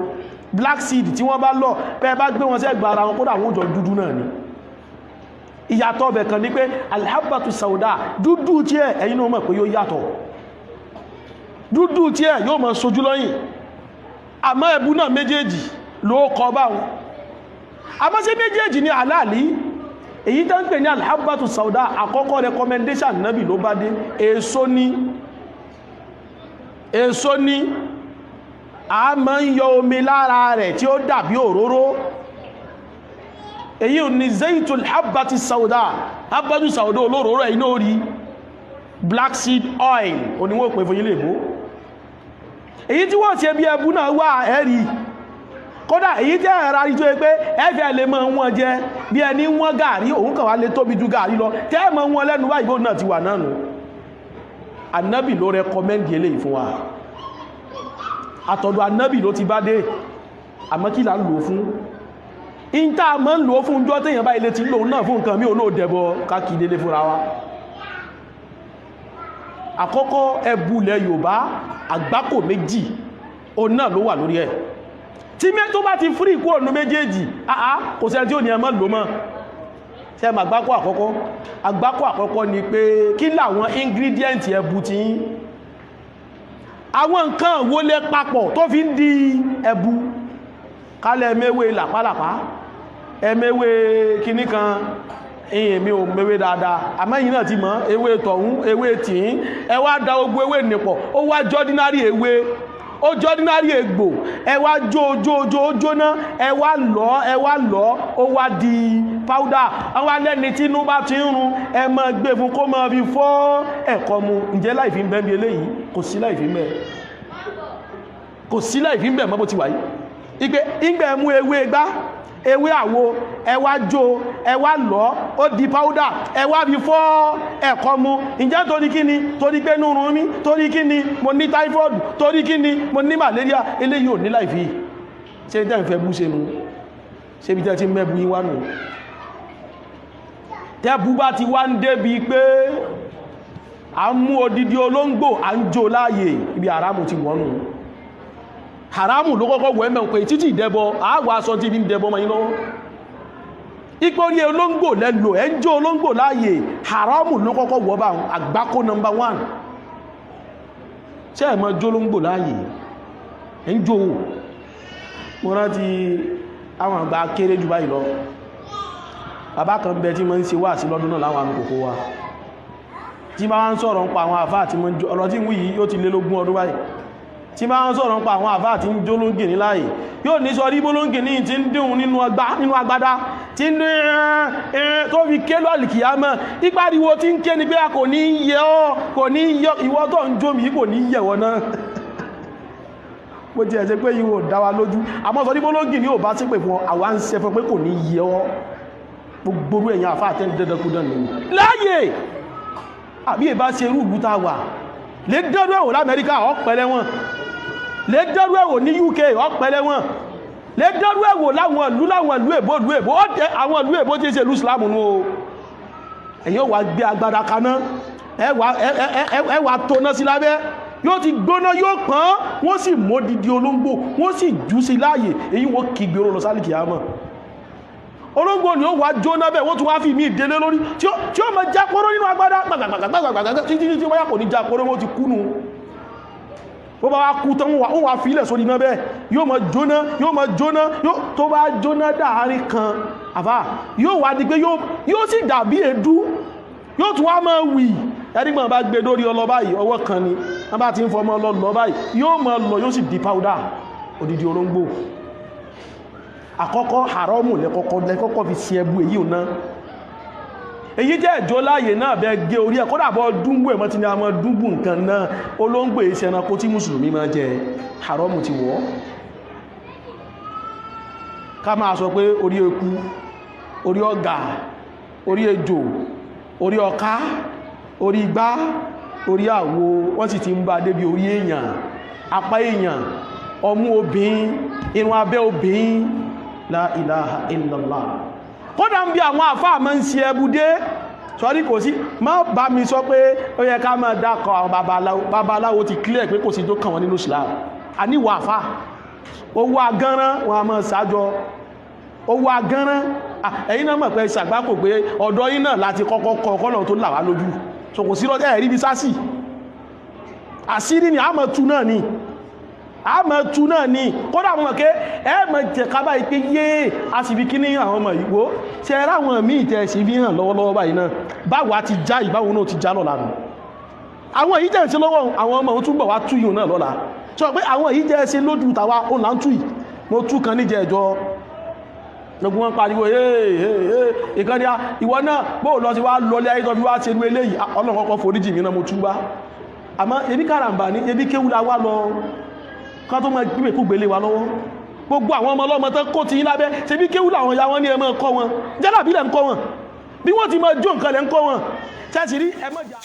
black seed tí wọ́n bá lọ, bẹ́ẹ̀ bá gbé wọn sẹ́gbà ara wọn, kódà wọ́n jọ dúdú náà ni. Ìyàtọ̀ ọbẹ̀ kan ní pé الحبة السوداء dúdú tí ẹ̀, ẹ̀yin náà mọ̀ pé yóò yàtọ̀. Dúdú tí ẹ̀ yóò mọ̀ sojú lọ́yìn. Àmọ́ ẹ̀bù náà, méjèèjì ló kọ báwọn. Àmọ́ sí méjèèjì ní àláàlí? Èyí tó ń pè ní الحبة السوداء, àkọ́kọ́ recommendation nábì ló bá dé. Èso ní, èso ní, a máa ń yọ omi lára rẹ̀ tí ó dàbí òróró. Èyí ò ní زيت الحبة السوداء. حبة السوداء olóróró, ẹ̀yìn náà rí black seed oil oníwọ̀n pè fún yílé ìbò. Èyí tí wọ́n ṣe bí ẹbú náà wà, ẹ̀rí kódà èyí tẹ́ ẹ̀rọ arí tó yẹ pé ẹ̀fẹ́ lè mọ́ wọn jẹ bí ẹni wọ́n gàrí, òun kàn wá lè tóbi ju gàrí lọ, tẹ́ ẹ̀ mọ́ wọn lẹ́nu báyìí, bó náà ti wà náà nù. Anábì ló recommend eléyìí fún wa, àtọ̀dọ̀ anábì ló ti bá dé. Àmọ́ kí là ń lò fún? Ìta mọ́ ń lò fún jọ́ téèyàn bá ilé ti lò náà fún nǹkan mí ò náà dẹbọ káàkiri délé fúnra wa. Àkọ́kọ́, ẹbú ilẹ̀ Yorùbá, àgbákò méjì o náà ló wà lórí ẹ̀. Tí mẹ́ tó bá ti fírí kú ọ̀nà méjèèjì, àá kò sẹ́ni tí ò ní ẹmọ́ lò mọ́. Ṣe mọ̀ àgbákò àkọ́kọ́? Àgbákò àkọ́kọ́ ni pé kí làwọn ingredient ẹbu ti yín, àwọn nǹkan wo lẹ papọ̀ tó fi ń di ẹbu? Kálẹ̀ mẹ́wé làpálàpá, ẹmẹ́wé kinní kan, ìyìn mi ò mẹ́wé dáadáa, àmọ́ ẹ̀yin náà ti mọ̀ ewé tọ̀hún, ewé tìín, ẹ wá da gbogbo ewé nìpọ̀, ó wá jọ́dínárì ewé, ó jọ́dínárì egbò, ẹ wá jó jó jó, ó jóná, ẹ wá lọ, ẹ wá lọ, ó wá di powder. Àwọn alẹ́ni tí inú bá ti ń run, ẹ máa gbé fún kó máa fi fọ́ ẹ̀kọ́ mu. Ǹjẹ́ láì fi ń bẹ́ bí eléyìí? Kò sí láì fi ń bẹ́, kò sí láì fi ń bẹ̀ mọ́ bó ti wà yìí. Ìgbẹ́ ìgbẹ́ mú ewé gbá, ewé àwo, ẹ wá jó, ẹ wá lọ, ó di powder, ẹ wá fi fọ́ ẹ̀kọ́ mu. Ǹjẹ́ torí kí ni? Torí pé inú run mí? Torí kí ni? Mo ní typhoid? Torí kí ni? Mo ní malaria? Eléyìí ò ní láì fi. Ṣé tẹ́ ń fẹ́ bú ṣe nu? Ṣé ibi tẹ́ ti mẹ́bu yín wá nù? Tẹ́bú bá ti wá ń débi pé à ń mú odidi olóńgbò, à ń jó láàyè, ibi haramu ti wọ́nù. Haramu ló kọ́kọ́ wọ́ ẹ̀mẹ̀ pé títí ìdẹ́bọ àáwọ̀ aṣọ tí ibi ń dẹbọ mọ́ yín lọ́wọ́. Ipò orí olóńgbò lẹ́lò, ẹ̀ ń jó olóńgbò láàyè, haramu ló kọ́kọ́ wọ́ bá àgbákò number 1. Ṣé ẹ̀ mọ́ jó olóńgbò láàyè? Ẹ̀ ń jó. Mo rántí àwọn àgbà kéré jù báyìí lọ, bàbá kan bẹ tí mo ń ṣe wá sí lọ́dún náà láwọn amukòkò wa, tí bá ń sọ̀rọ̀ ń pa àwọn àfáà tí mo ń jó, ọ̀rọ̀ tí ń wí yìí yóò ti lé lógún ọdún báyìí, tí bá ń sọ̀rọ̀ ń pa àwọn àfáà tí ń jó lóńgì ní láàyè, yóò ní sọ rí bólóńgì ní tí ń dìhun nínú agbádá tí ń dín tó fi ké lọ́ọ̀lì kìyàmọ́. Ìpariwo tí ń ké ni pé a kò ní yẹ ọ́, kò ní yẹ ìwọ tó ń jó mi, kò ní yẹ wọ náà. Bó ti ẹ̀ ṣe pé yìí ò dá wa lójú, àmọ́ sọ ní bólóńgì ní ò bá sí pé fún ọ, àwa ń ṣe fún pé kò ní yẹ ọ́. Gbogbo ẹ̀yàn àfáà tẹ́ ń dandankúdán nìyí láàyè. Àbí ìbá ṣe irú ìlú tá a wà, lè dẹ́rù ẹ̀wò l'Amẹ́ríkà, ọ̀pẹ̀lẹ̀ wọn. Lè dẹ́rù ẹ̀wò ní UK, ọ̀pẹ̀lẹ̀ wọn. Lè dẹ́rù ẹ̀wò láwọn ìlú, láwọn ìlú èbó, ìlú èbó ó tẹ àwọn ìlú èbó tí ń ṣe ìlú Islam nù o. Ẹ̀yin ò wá gbé agbada kaná, ẹ wá tóná sí lábẹ́, yóò ti gbóná, yóò pọ́n, wọ́n sì módìdí olóńgbò, wọ́n sì jù sí láàyè. Èyí wọ́n kígbe oró lọ sálìkì àmọ́ olóńgbò ni ó wá jóná bẹ́ẹ̀, wọ́n tún wá fi mí ìdílé lórí tí ó máa jáporó nínú agbádá gbàgbàgbàgbàgbàgbà títí tí wáyà kò ní jáporó, wọ́n ti kú nù. Bó bá wá kú tán, wọ́n wá fi ilẹ̀ sórí iná bẹ́ẹ̀, yóò máa jóná, yóò máa jóná, tó bá jóná dáàrin kan àfà, yóò wá di pé yóò sì dàbí èédú, yóò tún wá máa wì. Ẹnigbọ̀n bá gbé dórí ọlọ báyìí, ọwọ́ kan ni wọ́n bá ti ń fọmọ lọ lọ báyìí, yóò máa lọ, yóò sì di powder. Odidi olóńgbò àkọ́kọ́, haramu lẹ́kọ́kọ́ fi sí ẹbú èyí ò náà. Èyí jẹ́ ìjọ láàyè náà bẹ́ gé orí ẹ̀, kódà bọ́ dúngbò ẹ̀mọ́ tí ní a mọ́ dúngbò nǹkan náà. Olóńgbò èsì ẹranko tí mùsùlùmí máa jẹ, haramu ti wọ́. Ká máa sọ pé orí eku, orí ọ̀gà, orí ejò, orí ọká, orí igbá, orí àwo, wọ́n sì ti ń bá débi orí èèyàn, apá èèyàn, ọmú obìnrin, irun abẹ́ obìnrin. La ilaha illallah. Kódà ń bí àwọn àfáà máa ń ṣe ẹbú dé sọ́rí, kò sí má bá mi sọ pé ó yẹ ká máa dákọ̀ àwọn babaláwo. Babaláwo ti clear pé kò sí tó kàn wọ́n nínú Islam. Àníwọ̀ àfáà owó agánrán wọn a máa ṣájọ owó agánrán. Ẹ̀yin náà mọ̀ pé ṣàgbákò pé ọ̀dọ̀ yín náà láti kọ́kọ́ kọ́ ọkọ́ tó là wá lójú, so kò sí lọ́jọ́ ẹ̀rí bí sásì. Àṣírí ni a máa tú náà ni, a mọ̀ tú náà ní. Kódà mọ̀ ké ẹ mọ̀ tẹ̀ká báyìí pé yé a sì fi kíní àwọn ọmọ ìwò ṣe ráwọn míì tẹ̀ sí fi hàn lọ́wọ́lọ́wọ́ báyìí náà, báwa ti já ìbáwọn náà ti já lọ́la nù. Àwọn èyí tẹ̀ sí lọ́wọ́ àwọn ọmọ òun túnbọ̀ wá tú yìí náà lọ́la, sọ pé àwọn èyí jẹ́ ṣe lójú tàwa òun là ń tú yìí. Mo tú kan níjẹ ẹjọ́ lógún, wọn pariwo ìkan ní ìwọ náà bóò lọ sí wá lọlé ayé tó fi wá ṣerú eléyìí. Ọlọ́run kọ́kọ́ foríjì mi náà, mo túbá. Àmọ́ ebi kàràǹbà ní ebi kéwú la wá lọ ká tó máa gbé kúgbélé wa lọ́wọ́. Gbogbo àwọn ọmọ ọlọ́mọ tán kó ti yín lábẹ́, ṣe bí kéwú làwọn ya wọn ní ẹ máa kọ́ wọn, jálàbí lẹ̀ ń kọ́ wọn, bí wọ́n ti máa jó nǹkan lẹ̀ ń kọ́ wọn. Ṣẹ́ẹ̀sì rí ẹ mọ̀jà.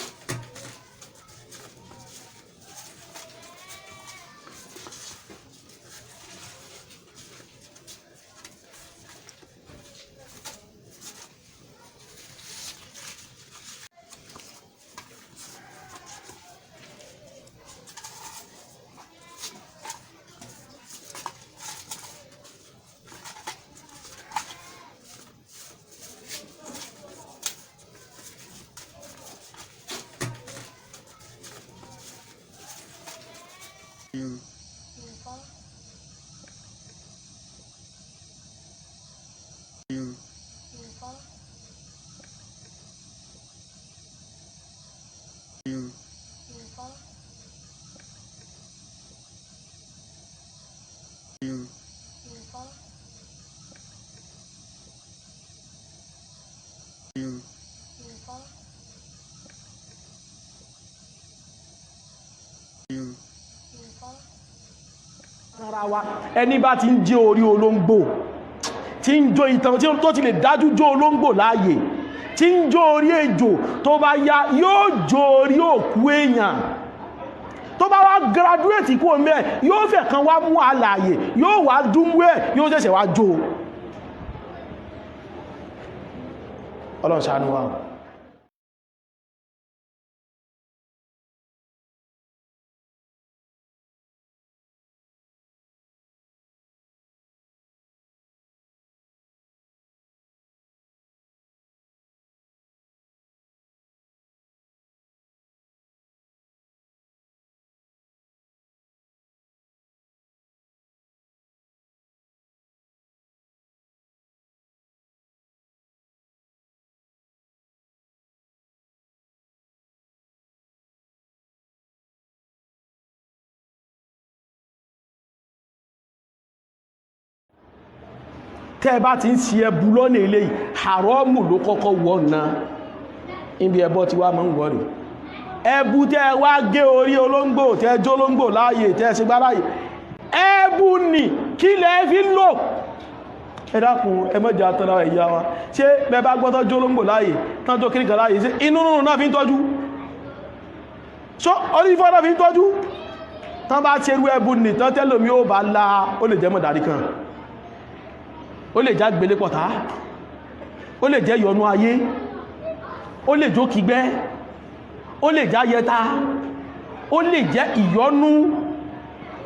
2, 2, 2, 2, 2, 2. Ara wa, ẹni bá ti ń jẹ orí olóńgbò, tí ń jó ìtàn, tí tó ti lè dájú jó olóńgbò láàyè, tí ń jó orí ejò, tó bá yá yóò jó orí òkú èèyàn. Tó bá wá graduate kú omi ẹ̀, yóò fẹ́ kan wá mú alààyè, yóò wá dúnmú ẹ̀, yóò ṣẹ̀ṣẹ̀ wá jó. Ọlọ́run ṣàánú wa. Tẹ́ bá ti ń ṣe ẹbu lọ́nà eléyìí, haramu ló kọ́kọ́ wọ̀ náà. Ibi ẹbọ ti wá máa ń wọ̀ rè. Ẹbu tẹ́ wá gé orí olóńgbò, tẹ́ jó olóńgbò láàyè, tẹ́ ṣe gbá láàyè, ẹbu nì kí lẹ́ fi lò? Ẹ dákun, ẹ má jẹ́ atọ́ra ìyá wa. Ṣé bẹ́ẹ̀ bá gbọ́tọ́ jó olóńgbò láàyè tán, jó kíríkan láàyè, ṣé inú rúrun náà fi ń tọ́jú? So orí fọ́ náà fi ń tọ́jú? Tán bá ṣerú ẹbu nì tán, tẹ́lòmí ó bá la, ó lè jẹ́ mọ̀dárí kan, ó lè já gbélé pọ̀tá, ó lè jẹ́ yọnú ayé, ó lè jó kígbẹ́, ó lè já yẹta, ó lè jẹ́ ìyọnú.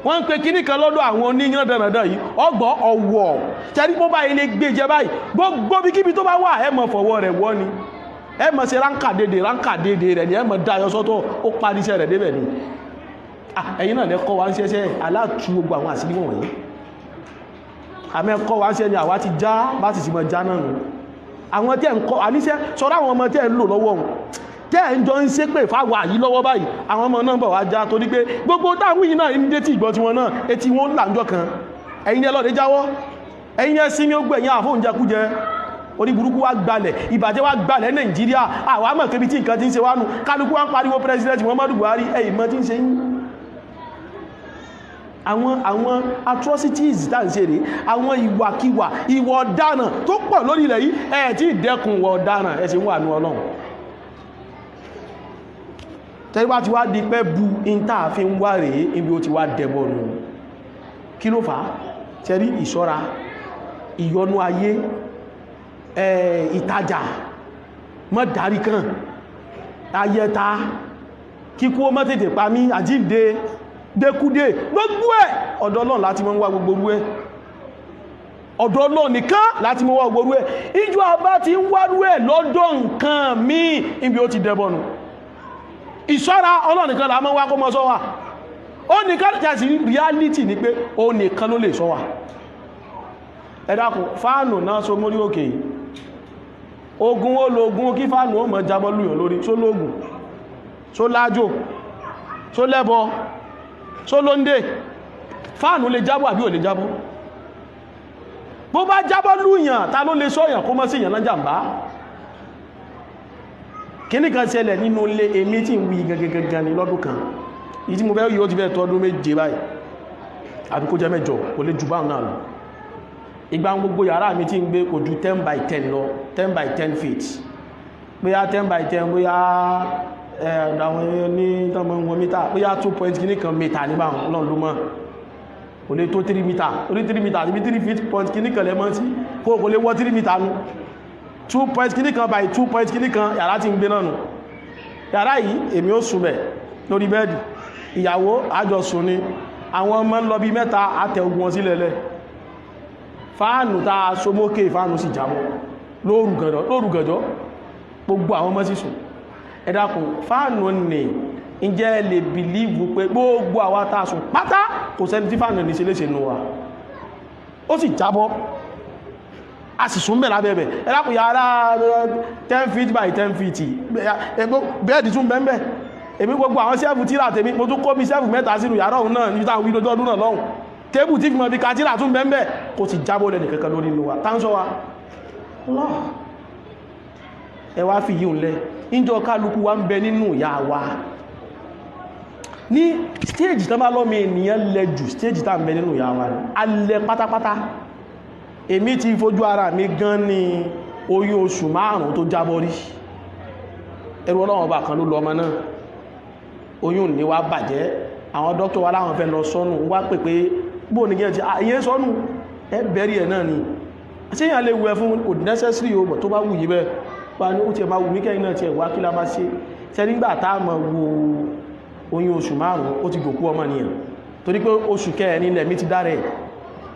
Wọ́n ń pe kíní kan lọ́dọ̀ àwọn oníyàn dandan yìí, ọgbọ́ ọ̀wọ̀ tẹ́rí. Bó báyìí lè gbé jẹ báyìí, gbogbo bí kíbi tó bá wà, ẹ mọ̀ fọwọ́ rẹ̀ wọ́ ni, ẹ mọ̀ ṣe ránkà dédé, ránkà dédé rẹ̀ ni, ẹ mọ̀ dáyọ sọ́tọ̀, ó parí iṣẹ́ rẹ̀ débẹ̀ ni. Ẹ̀yin náà lẹ́kọ́ wa ń ṣẹ́ṣẹ́ aláàtú gbogbo àwọn àṣírí wọ̀nyí. Àmẹ́ kọ́ wa ń ṣẹ́ ni àwa ti já bá sì ti mọ̀ já náà nù. Àwọn tẹ́ ń kọ́ àníṣẹ́ sọ́rọ̀, àwọn ọmọ tẹ́ ń lò lọ́wọ́ wọn, tẹ́ ń jọ ń ṣépè fáwọn àyí lọ́wọ́ báyìí, àwọn ọmọ náà bọ̀ wá já, torí pé gbogbo táwọn yìí náà ń dé tí ìgbọ́ tiwọn náà, etí wọn ń là ń jọ kan. Ẹ̀yin ẹ lọ́ọ̀dẹ́ jáwọ́, ẹ̀yin ẹ sinmi. Ó gbẹ̀yìn àfóúnjẹkújẹ, orí burúkú wá gbalẹ̀, ìbàjẹ́ wá gbalẹ̀ Nàìjíríà. Àwọn àmọ̀ kébi tí nǹkan ti ń ṣe wánu, kálukú wá ń pariwo President Muhammadu Buhari. Ẹ̀yìn mọ́ tí ń ṣe yín, àwọn atrocities tá ń ṣe rèé, àwọn ìwàkiwà, ìwà ọ̀daràn tó pọ̀ lórí ilẹ̀ yìí. Ẹ̀ tí ìdẹ́kun ìwà ọ̀daràn, ẹ̀ sì ń wà ní Ọlọ́run. Tẹ́lú ti wá di pẹ́ bu ìta fi ń wá rèé, ibi ó ti wá dẹ̀bọ̀ nù. Kí ló fà á? Tẹ́rí ìṣọ́ra, ìyọnú ayé, ìtajà mọ́ dárí kan, ayẹta, kíkú ó mọ́ tètè pa mí, àjíǹde, dékúdé, gbogbo ẹ̀, ọ̀dọ̀ Ọlọ́run láti mọ́ ń wá gbogbo orú ẹ̀. Ọ̀dọ̀ Ọlọ́run nìkan láti mọ́ wá gbogbo orú ẹ̀. Ìjọ àbá ti ń wárú ẹ̀ lọ́dọ̀ nǹkan míì, ibi ó ti dẹbọnù. Ìṣọ́ra, Ọlọ́run nìkan là mọ́ wá kó mọ́ sọ wà. Ó nìkan tẹ̀sí. Reality ni pé ó nìkan ló lè sọ wà. Ẹ dákun, fáànù náà so mórí òkè yìí, ogun ó lógun kí fáànù ó mọ̀ jábọ́ lùyàn lórí. Só lóògùn, só lájò, só lẹ́bọ, só lóńdè? Fáànù lè jábọ́ àbí ò lè jábọ́? Bó bá jábọ́ lùyàn, ta ló lè sọ́yàn kó mọ́ sí ìyàn lájàmbá? Kíní kan ṣẹlẹ̀ nínú ilé èmi tí ń wí gangan ní lọ́dún kan ìyí tí mo fẹ́ yóò ti fẹ́ tọ́dún 7 báyìí, àbí kó jẹ́ 8, kò lè jù báwọn náà lọ. Ìgbà gbogbo yàrá mi tí ń gbé kò ju 10 by 10 lọ, 10 by 10 feet, bóyá 10 by 10, bóyá àwọn ní tọ́mọ wọn mítà, bóyá 2 point kìíní kan mítà ní báwọn lọ́n ló mọ́. Kò lè tó 3 mítà, orí 3 mítà àti 3 feet point kìíní kan lẹ́mọ́ sí, kò lè wọ́ 3 mítà nú. 2 point kìíní kan by 2 point kìíní kan yàrá tí ń gbé náà nù. Yàrá yìí, èmi ó sùn bẹ̀ lórí bẹ́ẹ̀dì, ìyàwó àjọ sùn ni, àwọn ọmọ ń lọ bí 3, àtẹ ogun wọn sílẹ̀ lẹ̀. Fáànù tá a so mókè, fáànù sì jábọ́ lóru gànjọ́, gbogbo àwọn ọmọ sì sùn. Ẹ dákun, fáànù ní Ǹjẹ́ ẹ lè believe pé gbogbo àwa tá a sùn pátá, kò sẹ́ni tí fáànù ní ṣe léṣe nù wa? Ó sì jábọ́, a sì sún bẹ̀ lábẹ́bẹ̀. Ẹlápù yàrá 10 feet by 10 feet, bẹ́ẹ̀dì tún bẹ́ẹ̀bẹ̀. Èmi, gbogbo àwọn shelf tíra tèmi, mo tún kó bí shelf mẹ́ta sínú yàrá òun náà níbi táwọn wílójú ọdún náà lọ́hùn. Table tí fi mọ̀ bí ka tíra tún bẹ́ẹ̀bẹ̀. Kò sì jábọ́ lẹ́nì kankan lórí inú wa. Tá ń sọ wa Allah. Ẹ wá fi yíò lẹ́ ìjọ kálukú wa ń bẹ nínú ìyá wa ní stage tán bá lọ́mọ ènìyàn lẹ jù, stage tá ń bẹ nínú ìyá wa ní alẹ́ pátápátá. Èmi ti fojú ara mi gan ní oyún oṣù 5 tó jábọ́ rí. Ẹrù Ọlọ́run ọba kan ló lọ ọmọ náà. Oyún ní wá bàjẹ́. Àwọn dókítà wa láwọn fẹ́ lọ sọ́nù, wá pè pé bóò ní gẹ́ẹ̀tì ìyẹn sọ́nù, ẹ bẹ̀rí ẹ̀ náà ni. Ṣé yàn lè wẹ̀ fún? Kò necessary o, bọ̀ tó bá wù yí bẹ́ẹ̀ pa ní ó ti ẹ̀ máa wù mí kẹ́yìn náà ti ẹ̀ wá. Kí la máa ṣe ṣe nígbà tá a mọ̀ wo oyún oṣù 5? Ó ti gòkú ọmọ nìyẹn, torí pé oṣù kẹrin lẹ̀mí ti dára ẹ̀.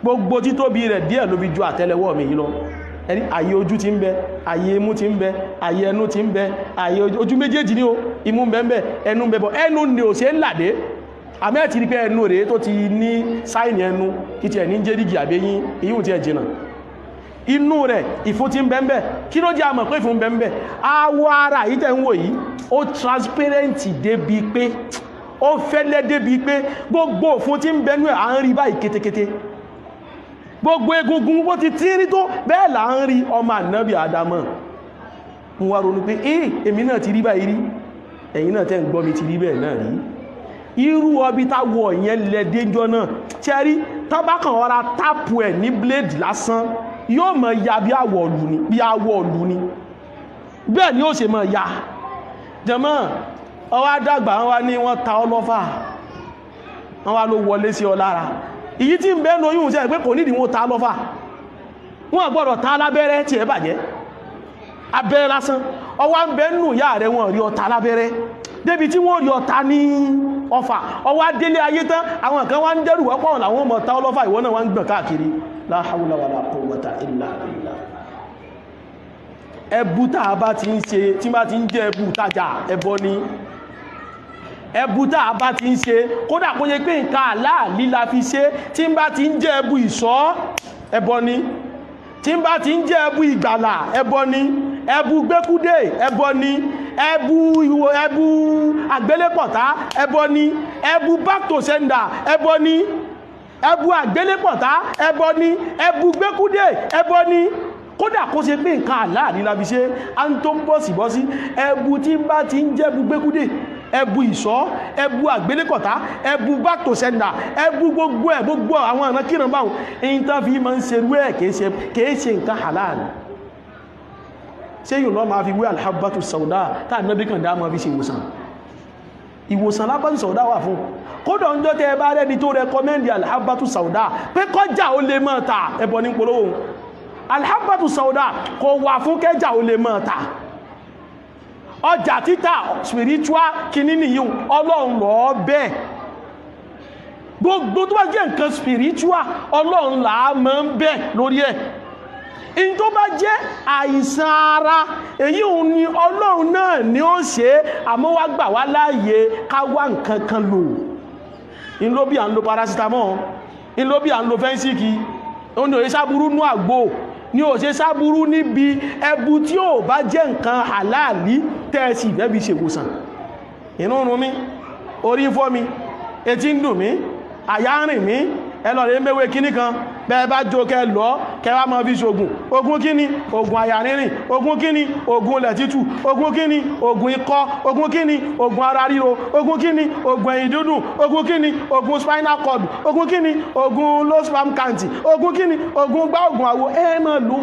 Gbogbo títóbi rẹ̀, díẹ̀ ló fi ju àtẹ́lẹwọ́ mi yìí lọ. Ẹni àyè ojú ti ń bẹ, àyè imú ti ń bẹ, àyè ẹnu ti ń bẹ, àyè ojú méjèèjì ní o, imú ń bẹ ń bẹ, ẹnu ń bẹ, bọ ẹnu ni ò ṣe ń làdé. Àmì ẹ̀ ti rí pé ẹnu rèé tó ti ní sáìnì ẹnu kí tiẹ̀ ní jẹ́rìgì àbẹ́yìn ìyíhùn ti ẹ̀ jìnà. Inú rẹ̀, ìfun ti ń bẹ ń bẹ. Kí ló jẹ́ àmọ̀ pé ìfun ń bẹ ń bẹ? Awọ ara yìí tẹ̀ ń wò yìí, ó transparent débi pé ó fẹ́lẹ́, débi pé gbogbo òfun tí ń bẹnú ẹ̀, à ń rí báyìí kétékété. Gbogbo egungun, bó ti tíírí tó bẹ́ẹ̀ là ń rí. Ọmọ ànábì Àdámọ̀, mo wá ronú pé eh, èmi náà ti rí báyìí rí, ẹ̀yin náà tẹ́ ń gbọ́ mi ti rí bẹ́ẹ̀ náà rí. Irú ọbí táwọ̀ ìyẹn lẹ́dẹ́jọ́ náà tí ẹ rí tábàkàn ọ̀ra tápù ẹ̀ ní blade lásán, yóò mọ̀ ya bí àwọ̀ ọ̀lù ni, bí àwọ̀ ọ̀lù ni, bẹ́ẹ̀ ni ó ṣe mọ̀ ya. Jẹmọ́, ọwá dàgbà, wọ́n wá ní wọ́n ta ọlọ́fà, wọ́n wá ló wọlé sí ọ lára. Ìyí tí ń bẹ́nu oyún sí ẹ̀ pé kò nídìí wọ́n ta lọ́fà, wọ́n gbọ́dọ̀ ta lábẹ́rẹ́ tí ẹ bàjẹ́, abẹ́rẹ́ lásán. Ọwá ń bẹ́nu ìyá rẹ̀, wọ́n rí ọta lábẹ́rẹ́ débi tí wọ́n rí ọta ní ọfà. Ọwá délé ayé tán, àwọn kan wá ń dẹ́rù wọ́pọ̀ làwọn ọmọ ta ọlọ́fà, ìwọ náà wá ń gbọ̀n káàkiri. La hawla wala quwwata illa billah. Ẹbú tá a bá ti ń ṣe, tí bá ti ń jẹ́ ẹbú tajà, ẹbọ ni. Ẹbú tá a bá ti ń ṣe, kódà kó yẹ pé nǹkan àláàlí la fi ṣe, tí bá ti ń jẹ́ ẹbú ìṣọ́, ẹbọ ni. Tí bá ti ń jẹ́ ẹbú ìgbàlà, ẹbọ ni. Ẹbú gbẹ́kúdé, ẹbọ ni. Ẹbú ìwò, ẹbú àgbélépọ̀tá, ẹbọ ni. Ẹbú back to sender, ẹbọ ni. Ẹbú àgbélépọ̀tá, ẹbọ ni. Ẹbú gbẹ́kúdé, ẹbọ ni. Kódà kó ṣe pé nǹkan àláàrí la fi ṣe, á ń tó ń bọ̀ sí bọ́ sí. Ẹbú tí bá ti ń jẹ́bú gbẹ́kúdé, ẹbú ìṣọ́, ẹbú àgbélépọ̀tá, ẹbú back to sender, ẹbú gbogbo ẹ̀, gbogbo àwọn ọ̀nà kíran báwọn èyí tán fi máa ń ṣerú ẹ̀, kìí ṣe nǹkan halal. Ṣé yìí lọ́ máa fi wé alhabbatu sauda tá nábì kan dá máa fi ṣe ìwòsàn? Ìwòsàn alhabbatu sauda wà fún. Kódà ń jọ tẹ́ ẹ bá rẹ́ni tó recommend alhabbatu sauda pé kọjá ó lè máa ta, ẹbọ ní polówó. Alhabbatu sauda kò wà fún kẹjà ó lè máa ta. Ọjà títà, spiritual kìíní nìyí. Ọlọ́run lọ bẹ́ẹ̀. Gbogbo tó bá jẹ́ nǹkan spiritual, Ọlọ́run là á máa ń bẹ̀ lórí ẹ̀. In tó bá jẹ́ àìsàn ara, èyí òun ni Ọlọ́run náà ni ó ṣe é. Àmọ́ wá gbà wá láàyè ká wá nǹkan kan lò. In ló bí à ń lo paracetamol, in ló bí à ń lo Phensic. Ó ní òye sáburú nú àgbo ní òṣè sáburú níbi ẹbu tí ò bá jẹ́ nǹkan halali tẹ́ẹ̀sì fẹ́ fi ṣèwòsàn. Inú run mi, orí ń fọ́ mi, etí ń dùn mí, àyà ń rìn mí, ẹ lọ rẹ méwé kíní kan, bẹ́ẹ̀ bá jó kẹ lọ, kẹ wá máa fi ṣògùn. Ogun kíní? Ogun àyà rírìn. Ogun kíní? Ogun ilẹ̀ tútù. Ogun kíní? Ogun ikọ́. Ogun kíní? Ogun ara ríro. Ogun kíní? Ogun ẹ̀yìn dúdùn. Ogun kíní? Ogun spinal cord. Ogun kíní? Ogun low sperm count. Ogun kíní? Ogun gbá, ogun àwo. Ẹ máa lò,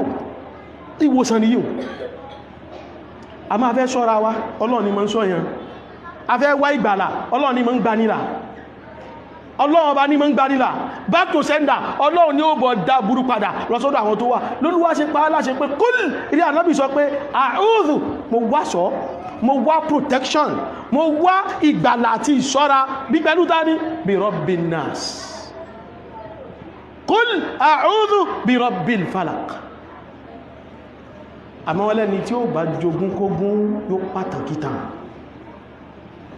ìwòsàn nìyí o. A máa fẹ́ ṣọ́ra wa, Ọlọ́run ni máa ń ṣọ́ yẹn. A fẹ́ wá ìgbàlà, Ọlọ́run ni máa ń gbanilà. Ọlọ́run ọba ní mọ́ ń gbanilà. Back to sender, Ọlọ́run ní ó bọ̀ dá burú padà lọ́sọ́dọ̀ àwọn tó wà lólúwá ṣe pa á láṣẹ pé kúl ilé ànábì sọ pé àúzù, mo wá sọ, mo wá protection, mo wá ìgbàlà àti ìṣọ́ra bí pẹ̀lú tání? Bí rabbin nas. Kúl àúzù bí rabbil falaq. Àmọ́ wọ́n lẹ́ni tí ó bá jogún kógún, yóò pàtàkì tàn.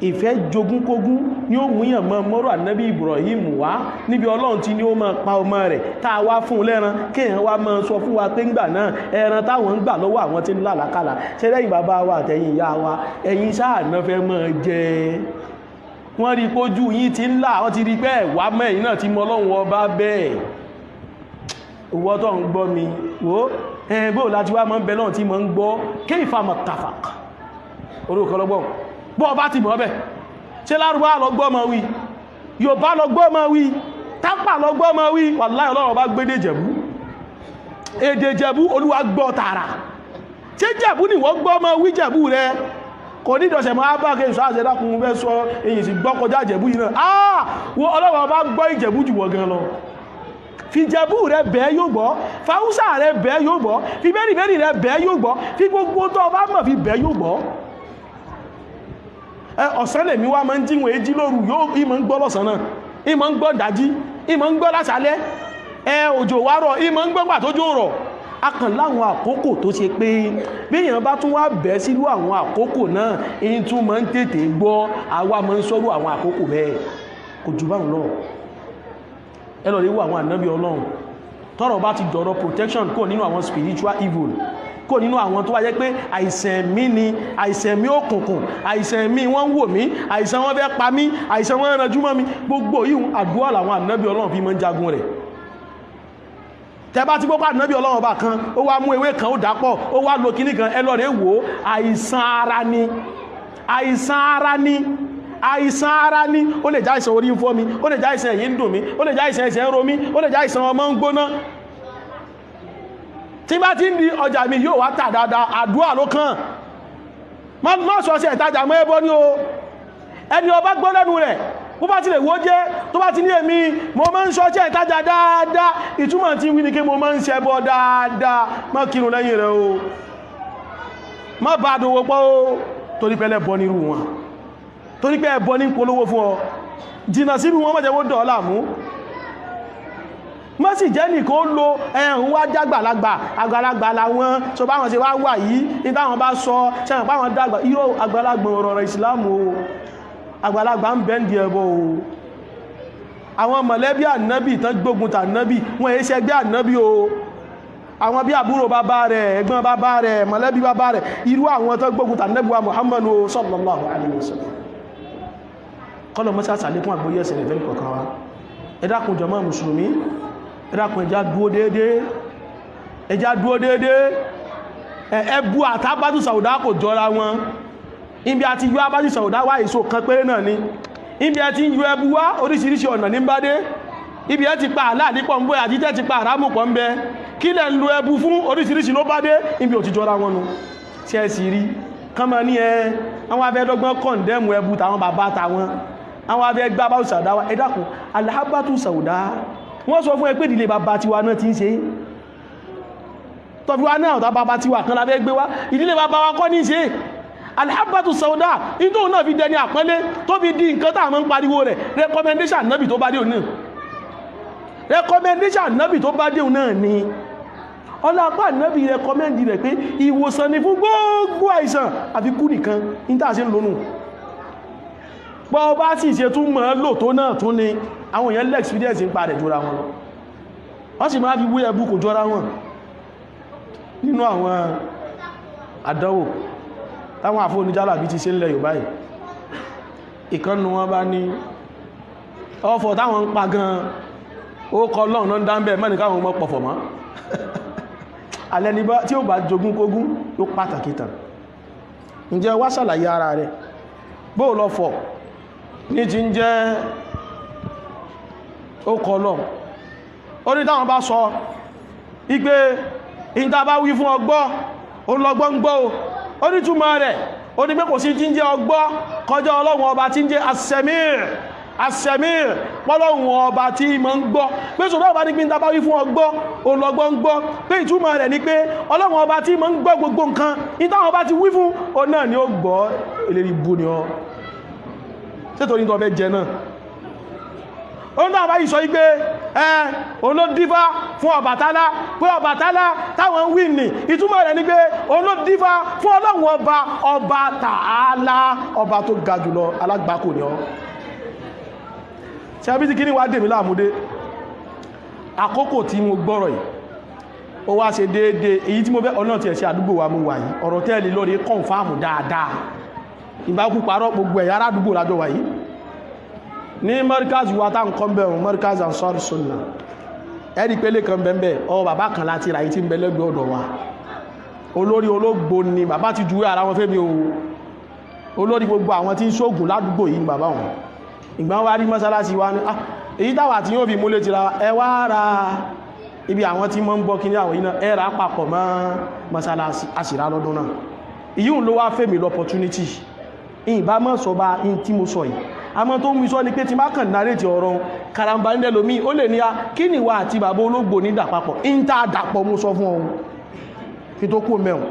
Ìfẹ́ jogúnkógún ni ó múyàn mọ́ mọ́rọ̀ ànábì Ibrahim wá níbi Ọlọ́run tí ni ó máa pa ọmọ rẹ̀ tá a wá fún un lẹ́ran, kéèyàn wá máa sọ fún wa pé ńgbà náà ẹran táwọn ń gbà lọ́wọ́ àwọn tí ń làlákàlà. Ṣe lẹ́yìn bàbá wa àtẹ̀yìn ìyá wa, ẹ̀yin sáà náà fẹ́ máa jẹ. Wọ́n rí pójú yín ti ń là, wọ́n ti rí pé ẹ̀wà mẹ́yìn náà ti mọ Ọlọ́run ọba bẹ́ẹ̀. Ìwọ tó ń gbọ́ mi wò ẹ̀ bóò láti wá mọ́ ń bẹ lọ́run tí mọ́ ń gbọ́ kéfà mọ̀ tàfàk orúkọ lọ́gbọ́n bọ́ ọba ti mọ̀ bẹ́. Ṣe Lárúbá lọ gbọ́ mọ́ wí, Yorùbá lọ gbọ́ mọ́ wí, Tápà lọ gbọ́ mọ́ wí? Wàláhì, Ọlọ́run ọba gbédè Jẹ̀bú, èdè Jẹ̀bú Olúwa gbọ́ tààrà. Ṣé Jẹ̀bú ni wọ́n gbọ́ mọ́ wí? Jẹ̀bú rẹ kò ní ìdọ̀sẹ̀ mọ́ bá kí n sọ àṣẹ dákun fẹ́ sọ èyí sì gbọ́ kọjá Jẹ̀bú yìí náà. Ah, wo Ọlọ́run ọba gbọ́ Ìjẹ̀bú jù wọ́n gan lọ. Fi Jẹ̀bú rẹ bẹ́ẹ̀ yóò gbọ́, fàúsà rẹ bẹ́ẹ̀ yóò gbọ́, fi bẹ́ẹ̀rì rẹ bẹ́ẹ̀ yóò gbọ́, fi gbogbo tó ọba mọ̀ fi bẹ́ẹ̀ yóò gbọ́. Ọ̀sán lèmi wá máa ń jíwọ̀n èjì lóru, yóò ìmọ̀ ń gbọ́ lọ́sàn náà, ìmọ̀ ń gbọ́ dájí, ìmọ̀ ń gbọ́ lásàlẹ̀. Òjò wá rọ̀, ìmọ̀ ń gbọ́ gbà tó jó rọ̀. A kàn láwọn àkókò tó ṣe pé bí èèyàn bá tún wá bẹ́ sílú àwọn àkókò náà, ìyìn tún máa ń tètè gbọ́. Àwa máa ń sọ́rọ̀ àwọn àkókò bẹ́ẹ̀, kò jù báwọn lọ. Ẹ lọ rí wo àwọn ànábì Ọlọ́run, tọ́rọ̀ bá ti dọ̀rọ̀ protection kò nínú àwọn spiritual evil, kò nínú àwọn tó wá jẹ́ pé àìsàn ẹ̀mí ni, àìsàn ẹ̀mí òkùnkùn, àìsàn ẹ̀mí wọ́n ń wò mí, àìsàn wọn fẹ́ pa mí, àìsàn wọn rànjú mọ́ mi, gbogbo yìí àdúrà làwọn ànábì Ọlọ́run fi máa ń jagun rẹ̀. Tẹ́ bá ti gbọ́ pé ànábì Ọlọ́run ọba kan ó wá mú ewé kan, ó dàpọ̀, ó wá lo kíní kan, ẹ lọ rẹ̀ wò ó, àìsàn ara ni, àìsàn ara ni, àìsàn ara ni. Ó lè jẹ́ àìsàn orí ń fọ́ mi, ó lè jẹ́ àìsàn ẹ̀yìn ń dùn mí, ó lè jẹ́ àìsàn ẹsẹ̀ ń ro mí, ó lè jẹ́ àìsàn ọmọ ń gbóná. Tí bá ti ń di ọjà mi yóò wá tà dáadáa, àdúrà ló kàn. Má sọ sí ìtajà mọ́, ẹbọ ní o. Ẹni ọba gbọ́ lẹ́nu rẹ̀, bó bá ti lè wó jẹ́, tó bá ti ní èmi mo máa ń sọ sí ìtajà dáadáa, ìtumọ̀ tí wí ni kí mo máa ń ṣẹbọ dáadáa. Má kírun lẹ́yìn rẹ̀ o, má bá dòwò pọ̀ o, torí pé ẹlẹ́bọ nírú wọn, torí pé ẹbọ ní polówó fún ọ. Jìnà sínú wọn, mọ́jẹ̀ wó dọ̀ láàmú. Mọ́ sì jẹ́ nìkan ó lo ẹ̀hùn wá jágbàlagbà, àgbàlagbà làwọn tó bá wọn ṣe wá wà yìí ní táwọn bá sọ ṣẹ́yìn páwọn dàgbà. Irọ́, àgbàlagbà ọ̀rọ̀ ìsìlámù o, àgbàlagbà ń bẹ́ǹdì ẹbọ o. Àwọn mọ̀lẹ́bí ànábì tán gbógun tànábì, wọ́n èé ṣẹgbẹ́ ànábì o. Àwọn bí àbúrò bàbá rẹ̀, ẹ̀gbọ́n bàbá rẹ̀, mọ̀lẹ́bí bàbá rẹ̀, irú àwọn tán gbógun tànábì wa Muhammadu sallallahu alaihi wasallam. Kọ́lọ̀ mọ́sá sàlékún àgbóyé ẹ̀sìn rẹ̀ fẹ́ kọ̀ọ̀kan wa. Ẹ dákun jàmá mùsùlùmí, ẹ dákun, ẹjá dúó déédé, ẹjá dúó déédé. Ẹbú àtàbátù sàúdá kò jọra wọn. Ibi àti yọ abátù sàúdá wá, èso kan péré náà ni. Ibi ẹ ti ń yọ ẹbú wá, oríṣiríṣi ọ̀nà ní bá dé. Ibi ẹ ti pa àláàdí pọ̀ ń bẹ, àti tẹ́ ti pa àrámù pọ̀ ń bẹ. Kí lẹ̀ ń lo ẹbú fún? Oríṣiríṣi ló bá dé. Ibi ò ti jọra wọn nu. Tí ẹ sì rí kán máa ní ẹ àwọn afẹ́dọ́gbọ́n condemn ẹbú tàwọn bàbá tàwọn, àwọn afẹ́ gbá bá sàúdá wá. Ẹ dákun, alhábátù sàúdá, wọ́n sọ fún ẹ pé ìdílé bàbá tiwa náà ti ń ṣe tọ́fí wa náà, ọ̀tá bàbá tiwa kan lábẹ́ gbé wá, ìdílé bàbá wa kọ́ ní ṣe alhábátù sàúdá. Nítorí náà fi dẹni àpọ́nlé tó fi di nǹkan tá a máa ń pariwo rẹ̀, recommendation nábì tó bá dé òun náà, recommendation nábì tó bá dé òun náà ni. Ọlọ́pàá nábì recommend rẹ̀ pé ìwòsàn ni fún gbogbo àìsàn àfi kú nìkan ní tàà sí ń lónù. Bọ́ bá sì ṣe tún mọ́ lò tó náà tún ni àwọn èèyàn lẹ́ experience ń pa rẹ̀ jọra wọn lọ, wọ́n sì máa fi wé ẹbú, kò jọra wọn. Nínú àwọn àdánwò táwọn àfó oníjálàbí ti ṣe ń lẹ Yorùbá yìí, ìkànnù wọn bá ní ọfọ̀ táwọn ń pa gan, ó kọ lọ́run náà dáńbẹ̀ mẹ́rin káwọn ọmọ pọ̀fọ̀ mọ́ alẹ́ ní tí ó bá jogún kógún ló pàtàkì tàn. Ǹjẹ́ wá ṣàlàyé ara rẹ̀ bóò lọ fọ̀ ní ti ń jẹ́ ó kọ lọ. Ó ní táwọn bá sọ ipé ìta bá wí fún ọgbọ́, ó lọgbọ́ ń gbọ́ o. Ó ní túmọ̀ rẹ̀, ó ní pé kò sí tí ń jẹ́ ọgbọ́ kọjá Ọlọ́run ọba tí ń jẹ́ asẹ̀mír, asẹ̀mír, pọ́lọ́run ọba tí mọ́ ń gbọ́, pé sọ̀rọ̀ ọba ní pé ìta bá wí fún ọgbọ́, ó lọgbọ́ ń gbọ́, pé ìtumọ̀ rẹ̀ ni pé Ọlọ́run ọba tí mọ́ ń gbọ́ gbogbo nǹkan, ìtàwọn ọba ti wí fún ó náà ni ó gbọ́. Eléri bú ni ọ sétorí tó fẹ́ jẹ náà. Ó ń dáwà báyìí sọ wípé Ẹ olódífá fún Ọbàtálá pé Ọbàtálá táwọn ń wí ní ìtumọ̀ rẹ̀ ni pé olódífá fún Ọlọ́run ọba, ọba tààlà, ọba tó ga jùlọ. Alágbàkò ni ọ. Ṣe àbí tí kí ní wá dèmí láàmúdé? Àkókò tí mo gbọ́rọ̀ yìí, ó wá ṣe déédéé èyí tí mo fẹ́ ọ̀nà tí ẹ̀ ṣe àdúgbò wa mú wà yìí. Ọ̀rọ̀ tẹ́ẹ̀lì lórí confirm dáadáa, ìbákú parọ́, gbogbo ẹ̀yà aládùúgbò lájọ wà yìí ní Markaz wa tá nǹkan bẹ̀rùn, Markaz Ansar Sunnah. Ẹ̀rí pélé kan bẹ́ẹ̀, ọ bàbá kan láti ra yìí tí ń bẹ lẹ́gbẹ̀ẹ́ ọ̀dọ̀ wa. Olórí ológbò ni bàbá ti juwé ara wọn fẹ́mi o. Olórí gbogbo àwọn tí ń ṣóògùn ládùúgbò yìí ni bàbá wọn. Ìgbà wá rí mọ́sálásí wa ní èyí táwà tí yóò fi múlé ti ra, ẹ wá ra ibi àwọn tí mọ́ ń bọ́ kí ní àwọn iná, ẹ rà papọ̀ mọ́ mọ́sálásí, àṣìrá lọ́dún náà. Ìyíhùn ló wá fẹ́mi l'opportunity ìbá mọ́ sọ bá in tí mo sọ yìí. Àmọ́ tó ń sọ ni pé tí má kàn narrate ọ̀rọ̀ karamba ní ẹlòmí, ó lè ní a kí ni wà àti bàbá ológbò ní dàpapọ̀ in tá dàpọ̀. Mo sọ fún ọ̀hún kí tó kú mẹ́wọ̀n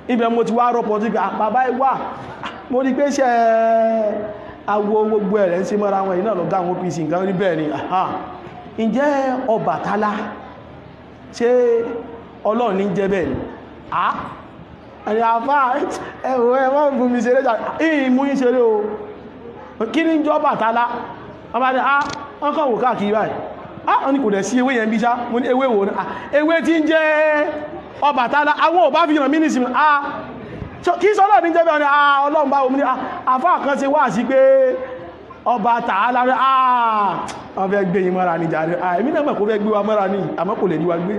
ibẹ̀ mo ti wá rọ́pọ̀ tí bàbá wà. Mo rí pé ṣe awo gbogbo ẹ̀rẹ̀ ń ṣe mọ́ra wọn yìí náà lọ́gá àwọn OPC nǹkan rí bẹ́ẹ̀ ni. Ǹjẹ́ Ọbàtálá, ṣé Ọlọ́run ní jẹ́ bẹ́ẹ̀ ni? Ẹni àfá ẹ̀wọ̀ ẹ̀wọ̀n fún mi ṣeré jà ìyìn mú yín ṣeré o. Kí ní jọ́ Ọbàtálá? Wọ́n bá ní wọ́n kàn wò káàkiri báyìí. Wọ́n ní kò dẹ̀ sí ewé yẹn bí ṣá. Mo ní ewé wo ni? Ewé tí ń jẹ́ Ọbàtálá, àwọn ò bá fi hàn mí nísìnyí. Kí sọ́lọ́ ní jẹ́ bẹ́ẹ̀ ni? Ọlọ́run bá omi ní àfá kan ṣe wá sí pé ọba tààlà rẹ̀. Wọ́n fẹ́ gbé yín mọ́ra ní jàre. Èmi náà mọ̀ kó fẹ́ gbé wa mọ́ra ní, àmọ́ kò lè ní wa gbé.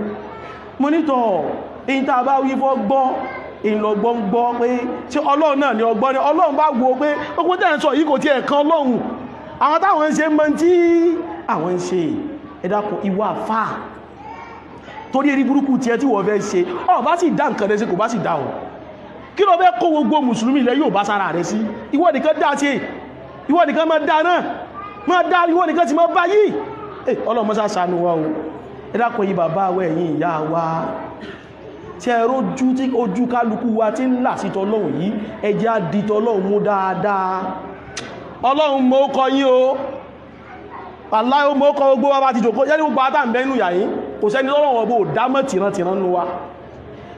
Mo nítọ̀ èyí tá a bá wí fọ́ gbọ́ ìlọgbọ́n gbọ́ pé ṣé Ọlọ́run náà ni ọgbọ́n ni Ọlọ́run bá wo pé ogun tẹ́ ń sọ yìí kò tiẹ̀ kan Ọlọ́run. Àwọn táwọn ń ṣe mọ́ tí àwọn ń ṣe. Ẹ dákun, ìwà àfà torí erí burúkú tiẹ̀ tí wọ́n fẹ́ ṣe, ọ bá sì dá nǹkan rẹ̀ sí, kò bá sì dá o. Kí ló fẹ́ kó gbogbo mùsùlùmí ilẹ̀ yóò bá sára rẹ̀ sí? Ìwọ nìkan dá sí, ìwọ nìkan máa dá náà, máa dá, ìwọ nìkan sì máa bá yìí. Ọlọ́run mọ́sá ṣàánú wa o. Ẹ dákun yìí, bàbá wa, ẹ̀yin ìyá wa, tí ẹ rójú tí ojú kálukú wa tí ń là sí tọlọ́run yìí, ẹ jẹ́ á di tọlọ́run mú dáadáa. Ọlọ́run mọ́ kọ yín o. Wàláhì, ó mọ́ kọ gbogbo wa bá ti jòkó yẹ́ ní gbogbo àtà ń bẹ́ nù yà yín. Kò sẹ́ni tọ́lọ́run ọbọ̀ dámọ̀ tìrantìran nù wa.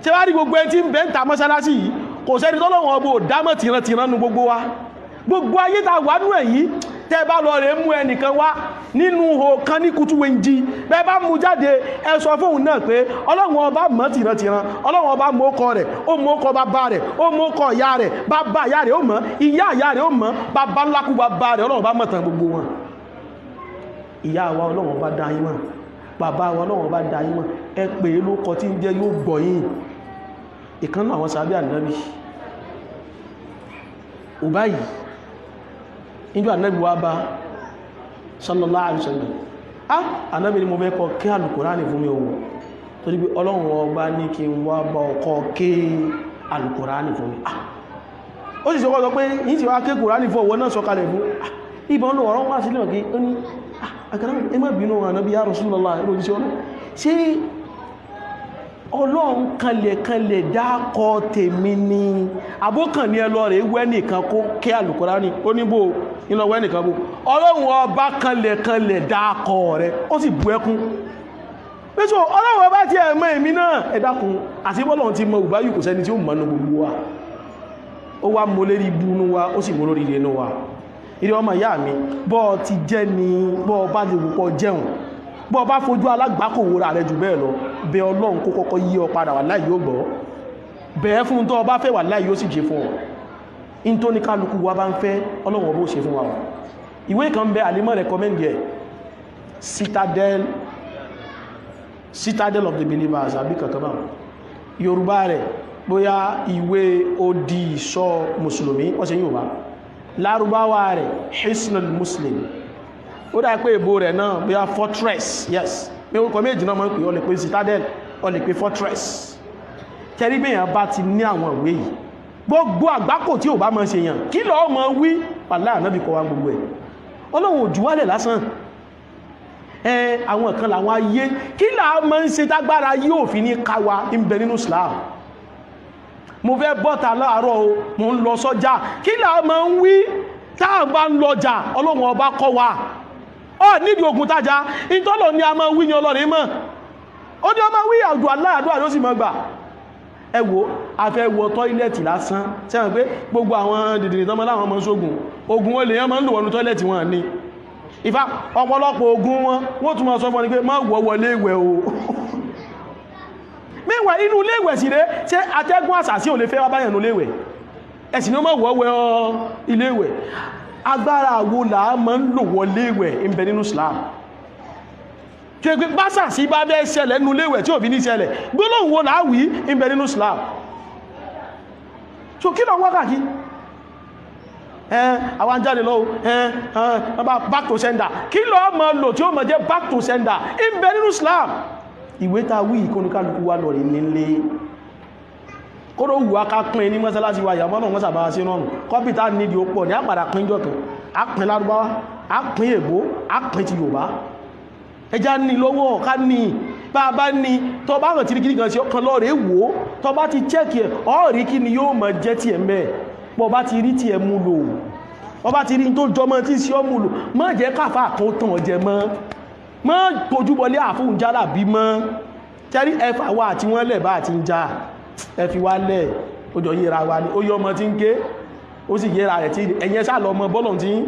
Ṣé wá rí gbogbo ẹni tí ń bẹ́ ń ta mọ́sálásí yìí, kò sẹ́ni tọ́lọ́run ọbọ̀ dámọ̀ tìrantìran nù gbogbo wa. Gbogbo ayé ta wà nù ẹ̀ yìí, tẹ́ bá lọ rẹ̀ mú ẹnìkan wá nínú ihò kan ní kutu wenji, bẹ́ẹ̀ bá mú jáde, ẹ sọ fóun náà pé Ọlọ́run ọba mọ̀ tìrantìran. Ọlọ́run ọba mọ̀ ọkọ rẹ̀, ó mọ̀ ọkọ bàbá rẹ̀, ó mọ̀ ọkọ ìyá rẹ̀, bàbá ìyá rẹ̀ ó mọ̀, ìyá ìyá rẹ̀ ó mọ̀, bàbá ńlákú bàbá rẹ̀. Ọlọ́run ọba mọ̀ tán gbogbo wọn. Ìyá wa, Ọlọ́run ọba dá yín mọ̀. Bàbá wa, Ọlọ́run ọba dá yín mọ̀. Ẹ pè é lóko tí ń jẹ́, yóò gbọ́ yín. Ìkan náà àwọn sàbí ànábì Ubayy, níjọ́ ànábì wá bá sallallahu alaihi wasallam, ànábì ni mo fẹ́ kọ́ kí alùkùránì fún mi òun, torí pé Ọlọ́run ọba ní kí n wá bá ọkọ̀ ké alùkùránì fún mi. Ó sì sọ́kọ́ sọ pé yìí ti wá ké kùránì fún ọwọ́ náà sọkalẹ̀ fún ìbọn lọ ọ̀rọ̀ wá sílẹ̀ kí ó ní àkàrà. Ẹ má bínú ànábì, ya Rasulullah, ẹ̀rọ òjíṣẹ́ Ọlọ́run, ṣé Ọlọ́run kanlẹ̀ kanlẹ̀ dákọ̀ tèmi ni, àbókàn ní ẹlọ rẹ̀ wẹ́ nìkan kó kí alùkùránì? Ó níbò nílọ wẹ́ nìkan bó Ọlọ́run ọba kanlẹ̀ kanlẹ̀ dákọ̀ rẹ̀. Ó sì bú ẹkún pẹ́sọ Ọlọ́run ọba tí ẹ mọ̀ èmi náà. Ẹ dákun, àti bọ́lọ́run ti mọ Ubayy, kò sẹ́ni tí ó mọ̀nà gbogbo wa. Ó wá mọ lérí ibú nú wa, ó sì mọ lórí ire nú wa. Ìrẹ́ ọmọ ìyá mi, bọ́ ti jẹ́ ni, bọ́ bá ti wùpọ̀ jẹun, bọ́ bá fojú alágbàkò wòrà rẹ jù bẹ́ẹ̀ lọ, bẹ Ọlọ́run kó kọ́kọ́ yí ọ padà. Wà láì yóò gbọ́ bẹ̀ẹ́ fún tó bá fẹ́, wà láì yóò sì jẹ fún ọ. In tó ní kálukú wa bá ń fẹ́, Ọlọ́run ọbọ̀ ṣe fún wa. Ìwé kan bẹ, àlímọ̀ recommend ẹ̀, Citadel of the Believers àbí kankan bá Yorùbá rẹ̀, bóyá ìwé odi ìṣọ́ mùsùlùmí wọ́n ṣe Yorùbá, Lárúbáwá rẹ̀ Hisnul Muslim. Ó dá pé ìbò rẹ̀ náà bóyá Fortress, yes, pé orúkọ méjì náà máa ń pè. Ọ lè pè Citadel, ọ lè pè Fortress. Tẹ́rí bẹ́yàn bá ti ní àwọn ìwé yìí, gbogbo àgbákò tí ò bá máa ṣe yàn, kí lọ́ọ́ máa wí pàlá ànábì kọ́ wa gbogbo ẹ̀. Ọlọ́run ò jùwálẹ̀ lásán. Ẹ àwọn kan làwọn ayé, kí là máa ń ṣe tágbára yóò fi ní káwa ń bẹ nínú Islam. Mo fẹ́ bọ́ta láàárọ̀ o, mo ń lọ sọ́jà, kí là máa ń wí tá a bá ń lọjà? Ọlọ́run ọba kọ́ wa. Ọ nídìí ogun tájá ìtọ́lọ̀ ni a máa wí ní ọlọ́rin mọ́. Ó ní ọmọ wí àdúrà aláàdúrà ló sì mọ́ gbà. Ẹ wò, a fẹ́ wọ toilet lásán, sẹ́wọ̀n pé gbogbo àwọn dìdìrì tọ́mọ láwọn ọmọ sógun ogun olè yẹn máa ń lò wọnú toilet wọn ni. Ìfá ọ̀pọ̀lọpọ̀ ogun wọn, wọ́n tún máa sọ fún ọ ní pé má wọ́ wọlé ìwẹ̀ o. Meanwhile, inú ilé ìwẹ̀ sì rẹ̀, ṣé atẹ́gùn àṣàsí ò lè fẹ́ wá báyàn ní ilé ìwẹ̀? Ẹ̀sìn ni ó má wọ́wẹ́ ọ ilé ìwẹ̀. Agbára wo là á máa ń lò wọlé ìwẹ̀ ń bẹ nínú Islam tí ó pé básà sí bá bẹ́ ṣẹlẹ̀ nínú ilé ìwẹ̀ tí ò fi ní ṣẹlẹ̀? Gbólóhùn wo là á wí ń bẹ nínú Islam? So kí lọ wákàkí ẹn àwọn jáde lọ́wọ́ ẹn back to sender, kí lọ mọ́ lò tí ó mọ̀ jẹ́ back to sender ń bẹ nínú Islam? Ìwé ta wí ìkónúkálukú wà lọ rí nílé, kóró wù ká pín ní mọ́sálásí wa, ìyàmọ́ náà wọ́n sàbára sí rọrùn kọ́pítà nídìí ó pọ̀ ní àpàdà pín jọ kan, á pín Lárúbáwá, á pín Èbó, á pín ti Yorùbá. Ẹjá ní lọ́wọ́ ká ní bá a bá ní tọ́ bá hàn tí kí kan sí ọkàn lọ́rẹ̀ wò ó. Tọ́ bá ti chẹ́kì ẹ̀, ọ́ọ̀rí kí ni yóò mọ̀ jẹ́ tiẹ̀ mẹ́. Bọ́ bá ti rí tiẹ̀ mú lò, bọ́ bá ti rí tó jọmọ́ tí sí ọ́ mú lò, má jẹ́ káfà kan tàn jẹ mọ́, má tójúbọlé àfóhùn jálà bí mọ́. Tẹ́rí ẹfà wa àti wọ́n lẹ̀ bá àti ń já, ẹ fi wá lẹ̀, ó jọ yíra wa ní ó yọ ọmọ tí ń ké, ó sì yẹra rẹ̀ tí ẹ̀yẹn sá lọ ọmọ bọ́lọ̀ tí ń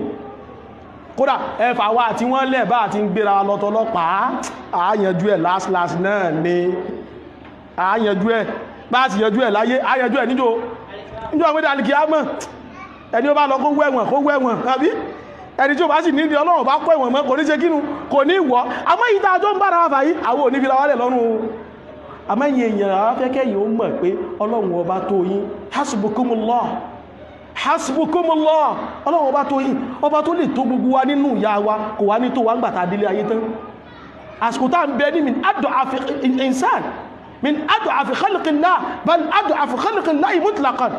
kódà. Ẹfà wa àti wọ́n lẹ̀ bá àti ń gbéra lọ́tọ́lọ́pàá, àáyanjú ẹ̀ last last náà ni àáyanjú ẹ̀. Bá sì yanjú ẹ̀ láyé, àáyanjú ẹ̀ níjò níjò àwọn ìdàlì kìí mọ̀. Ẹni ó bá lọ kó wẹ̀wọ̀n, kó wẹ̀wọ̀n, àbí ẹni tí ó bá sì nídìí Ọlọ́run bá kó ẹ̀wọ̀n mọ́, kò ní ṣe kínú, kò ní wọ́. Àmọ́ yìí tá a tó ń bára wa fà yí, àwọn ò ní fi ra wálẹ̀ lọ́rùn o. Àmọ́ ẹ̀yin èèyàn, àwọn afẹ́kẹ́ yìí ó mọ̀ pé Ọlọ́run ọba tó yín. Hasbukumullah, hasbukumullah. Ọlọ́run ọba tó yín, ọba tó lè tó gbogbo wa nínú ìyá wa, kò wá ní tó wá ń gbà tá a délé ayé tán. Àsìkò tá à ń bẹ ní min ad'afi insan, min ad'afi khalqillah, bal ad'afi khalqillahi mutlaqan,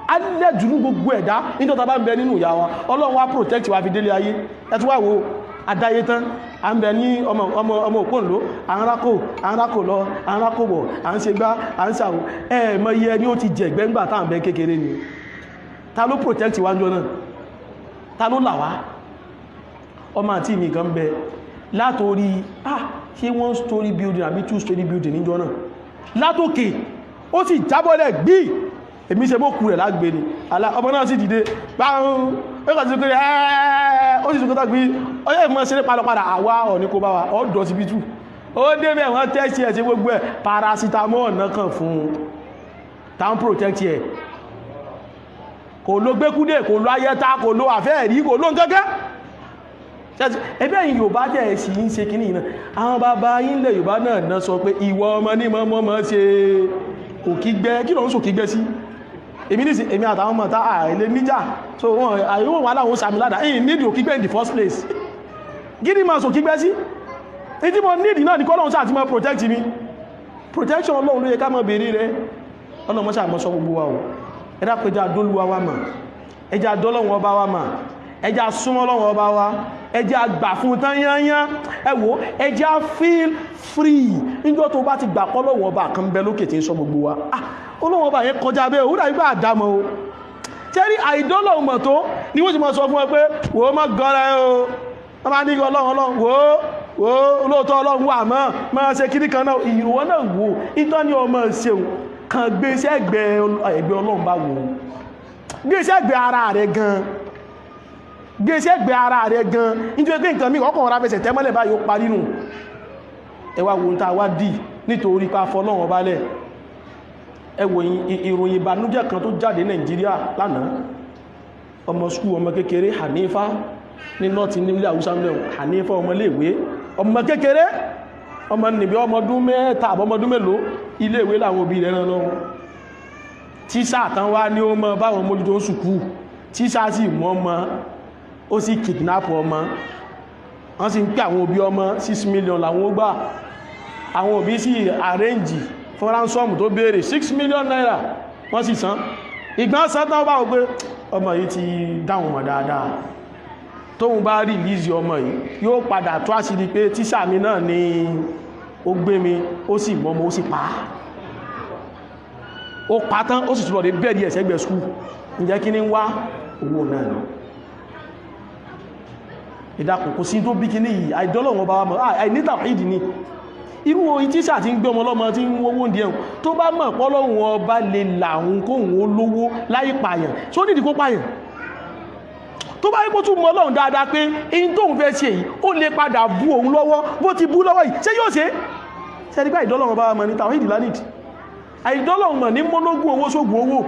alẹ́ jù ní gbogbo ẹ̀dá nítorí tá a bá ń bẹ nínú ìyá wa. Ọlọ́run wá protect wa fi délé ayé. Ẹ tún wá wo adáyé tán, à ń bẹ ní ọmọ ọmọ ọmọ òpónlò, à ń rákò, à ń rákò lọ, à ń rákò bọ̀, à ń ṣe gbá, à ń ṣàwò. Ẹ mọ iye ẹni ó ti jẹ ìgbẹ́ngbà tá à ń bẹ kékeré ni. Ta ló protect wa ń jọ náà? Ta ló là wá? Ọmọ àti mi kan bẹ látorí, ah, ṣé one story building àbí two story building níjọ náà, látòkè ó sì jábọ́lẹ̀ gbí. Èmi ṣe bó kú rẹ̀ lágbé ni. Ọmọ náà sì dìde báhùn, ó kàn sí pé ẹ́ẹ̀, ó sì sùkúta gbí ọyọ́ ìfúnmọ́ sí padà. Àwa ọ̀ ní kó bá wa ọ̀dọ̀ síbítù, ó débẹ̀, wọ́n test ẹ̀ sí gbogbo ẹ̀, paracetamol náà kàn fún un town protect ẹ̀. Kò ló gbékúdé, kò ló ayẹta, kò ló àfẹ́ẹ̀rí, kò ló nǹkankan. Ẹgbẹ́ yìí Yorùbá tẹ̀ sí ń ṣe kìíní náà, àwọn bàbá yín lẹ̀ Yorùbá náà náà sọ pé ìwọ ọmọ ní mọ́ mọ́ ṣe òkígbẹ́. Kí ló ń sòkígbẹ́ sí? Èmi ní sí èmi àtàwọn ọmọ tá àìlè níjà, so wọn àìwọ̀n wà láwọn sàmì ládàá ẹ̀yìn nídìí òkígbẹ́ in the first place. Kí ni máa sòkígbẹ́ sí? Ní tí mo nídìí náà ní kọ́lọ́run sáà ti máa protect mi. Protection Ọlọ́run ló yẹ ká máa béèrè rẹ̀. Ọlọ́run mọ́sà mọ́ sọ gbogbo wa o. Ẹ dákun, ẹjá dólúwa wa mà, ẹjá dọ́lọ́run ọba wa mà, ẹjá súnmọ́ Ọlọ́run ọba wa, ẹjá gbà fún tán yányán. Ẹ wò, ẹjá feel free. Níjọ́ tó bá ti gbà pọ́lọ́run ọba kan bẹ lókè tí ń sọ gbogbo wa, ah, Ọlọ́run ọba yẹn kọjá bẹ́ẹ̀, ó dàbí pé àdámọ́ o. Tẹ́rí àìdọ́lọ́run mọ̀ tó ni wọ́n ti máa sọ fún ẹ pé wò ó, má gọ́ra ẹ o. Wọ́n máa ní Ọlọ́run, Ọlọ́run, wò ó, wò ó, lóòótọ́ Ọlọ́run wà, mọ́ máa ṣe kíní kan náà. Ìrùwọ́ náà wò ìtọ́ ní ọmọ ṣeun kan gbé sẹ́gbẹ́ ẹgbẹ́ Ọlọ́run bá wò ó, gbé sẹ́gbẹ́ ara rẹ̀ gan, gbé sẹ́gbẹ́ ara rẹ̀ gan, nítorí pé nǹkan mi ọkàn ọ̀rá fẹsẹ̀ tẹ́mọ́lẹ̀ báyìí, ó parí nù. Ẹ wá wo ohun tá a wá dì nítorí pa fọlọ́run ọba lẹ̀. Ẹ wò ìròyìn ìbànújẹ́ kan tó jáde Nàìjíríà lánàá. Ọmọ school, ọmọ kékeré, Hanifa, ní north, ní ilẹ̀ Haúsá mẹ́rin. Hanifa, ọmọléèwé, ọmọ kékeré, ọmọ nìbí ọmọ ọdún 3 àbọ́mọdún mélòó, iléèwé làwọn òbí rẹ̀ rán lọ́wọ́. Tíṣà tán wá ní ó mọ báwọn mójútó ń sùkú, tíṣà sì mú ọmọ, ó sì kidnap ọmọ. Wọ́n sì ń pè àwọn òbí ọmọ, 6 million làwọn ó gbà. Àwọn òbí sì arrange fún ransom tó béèrè, ₦6 million, wọ́n sì san. Ìgbọ́n san tán, bá wọ́n pé ọmọ yìí ti dáhùn mọ̀ dáadáa, tóun bá release ọmọ yìí, yóò padà tó àṣírí pé tíṣà mi náà ni ó gbé mi. Ó sì mọ́mọ́, ó sì pa á. Ó pa tán, ó sì tún lọ dé bẹ́ẹ̀dì ẹ̀sẹ̀gbẹ̀ school. Ǹjẹ́ kí ní wá? Owó náà ni. Ìdàkùn, kò sí tó bí kíní yìí, àìdọ́lọ́wọ́n bá wà mọ̀, àìní tàwíìdì ni. Irú oyin tíṣà tí ń gbé ọmọ ọlọ́mọ tí ń wówó ń di ẹ̀hùn, tó bá mọ̀ pọ́lọ́hun ọba lè làun kóhun olówó láì pààyàn, tó nídìí kó pààyàn? Tó bá rí kó tún mọ Ọlọ́run dáadáa pé in tóun fẹ́ ṣe yìí, ó lè padà bú òun lọ́wọ́ bó ti bú lọ́wọ́ yìí, ṣé yóò ṣe? Ṣe nígbà ìdọ́lọ́run bá mọ̀ ní tàwíìdì lánìdì. Àìdọ́lọ́run mọ̀ ní mọ́lógún owó sógun owó.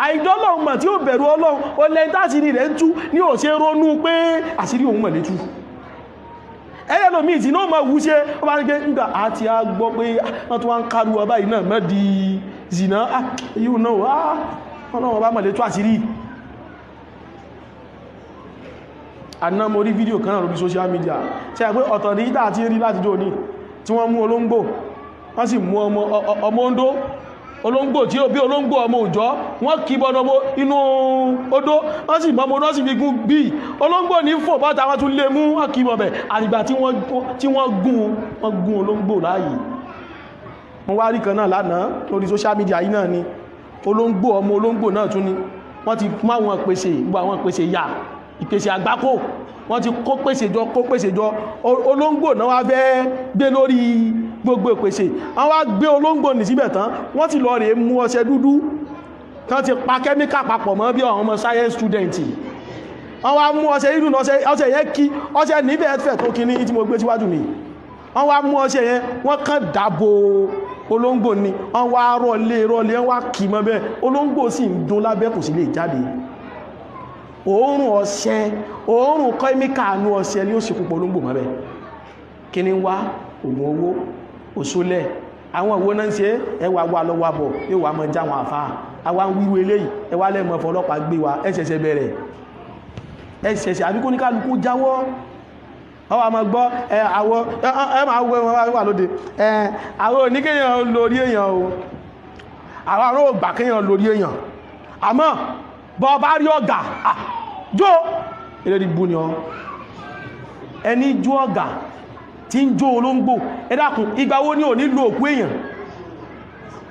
Àìdọ́lọ́run mọ̀ tí ó bẹ̀rù Ọlọ́run, ó lẹ́yìn táṣìírí rẹ̀ ń tú ní ò ṣe ronú pé àṣírí òun mọ̀ lè tú. Ẹyẹ lómi ìtì náà máa wú ṣe ó bá ní pé ńgbà àti a gbọ́ pé wọ́n tún wá ń kárú ọba yìí náà mọ́ di zìnà yíò náà Ọlọ́run bá mọ̀ lè tú àṣírí. Àná mo rí fídíò kan náà lórí social media, ṣe pé ọ̀tọ̀ ní ìdá àti rí láti jò ní tí wọ́n mú olóńgbò, wọ́n sì mú ọmọ Oǹdó, olóńgbò tí ó bí olóńgbò ọmọ òjọ́, wọ́n kì bọ́nà ọmọ inú odó, wọ́n sì mọ́mọ́ náà sì fi gún bí olóńgbò ní fò bọ́ta, wọ́n tún lè mú, wọ́n kì bọ̀bẹ̀. Àgbà tí wọ́n gún olóńgbò láàyè. Mo wá rí kan náà lánàá lórí social media yìí náà ni, olóńgbò ọmọ olóńgbò náà tún ni wọ́n ti mú àwọn pèsè, gbogbo àwọn pèsè yà ìpèsè àgbákò, wọ́n ti kó pèsè jọ, kó pèsè jọ. Olóńgbò náà wá fẹ́ gbé lórí gbogbo ìpèsè. Wọ́n wá gbé olóńgbò ní síbẹ̀ tán, wọ́n ti lọ rèé mú ọṣẹ dúdú tán ti pa kẹ́míkà papọ̀ mọ́ bí àwọn ọmọ science student. Wọ́n wá mú ọṣẹ dúdú, ọṣẹ yẹn kí ọṣẹ níbẹ̀ fẹ̀ tó kíní tí mo gbé síwájú mi. Wọ́n wá mú ọṣẹ yẹn, wọ́n kàn dàbò olóńgbò ni, wọ́n wá rọ́lé rọ́lé, wọ́n wá kì mọ́ bẹ́ẹ̀. Olóńgbò sì ń dún lábẹ́, kò sì lè jáde. Òórùn ọṣẹ, òórùn kẹ́míkà nú ọṣẹ ni ó sì púpọ̀ olóńgbò mọ́ bẹ́ẹ̀. Kí ni wá ògùn owó òṣòlẹ̀ àwọn òwò náà ń ṣe? Ẹwà wà lọ́wọ́ àbọ̀ yóò wà mọ́ já wọn àfáà. Àwa ń wíwo eléyìí, ẹwà lẹ́mọ̀ fọlọ́pàá gbé wa. Ẹ̀ṣẹ̀ṣẹ̀ bẹ̀rẹ̀, ẹ̀ṣẹ̀ṣẹ̀ àbíkó ní kálukú jáwọ́. Ọwọ́ àmọ́ gbọ́ àwọ ẹ máa wọ ẹ wà lóde. Àwọn oníkéèyàn lórí èèyàn o, àwọn àrùn ògbà kéèyàn lórí èèyàn, àmọ́ bọ́ bá rí ọ̀gá jó eré bú ni ọ. Ẹni jó ọ̀gá tí ń jó olóńgbò, ẹ dákun, ìgbà wo ni ò ní lo òkú èèyàn?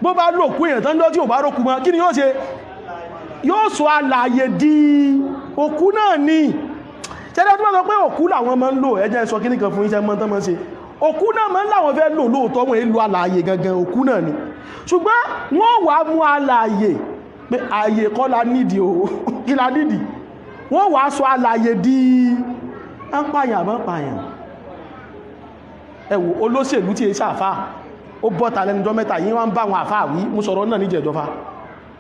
Bó bá lo òkú èèyàn tán lọ, tí ò bá rókú mọ́, kí ni yóò ṣe? Yóò sọ alààyè di òkú náà ni. Ṣẹlẹ̀ tó bá sọ pé òkú làwọn máa ń lò, ẹ jẹ́ sọ kíní kan fún iṣẹ́ mọ́ tán máa ń ṣe. Òkú náà máa ń láwọn fẹ́ lò lóòótọ́, wọn èlò alààyè gangan, òkú náà ni. Ṣùgbọ́n wọ́n wàá mú alààyè pé ààyè kọ́ la nídìí o, kí la nídìí? Wọ́n wàá sọ alààyè di ń pààyàn àmọ́ pààyàn. Ẹ wò olóṣèlú tí e ṣàfà, ó bọ́ta lẹ́nujọ́ mẹ́ta yìí, wọ́n ń bá àwọn àfáà wí. Mú sọ̀rọ̀ náà níjẹ̀jọba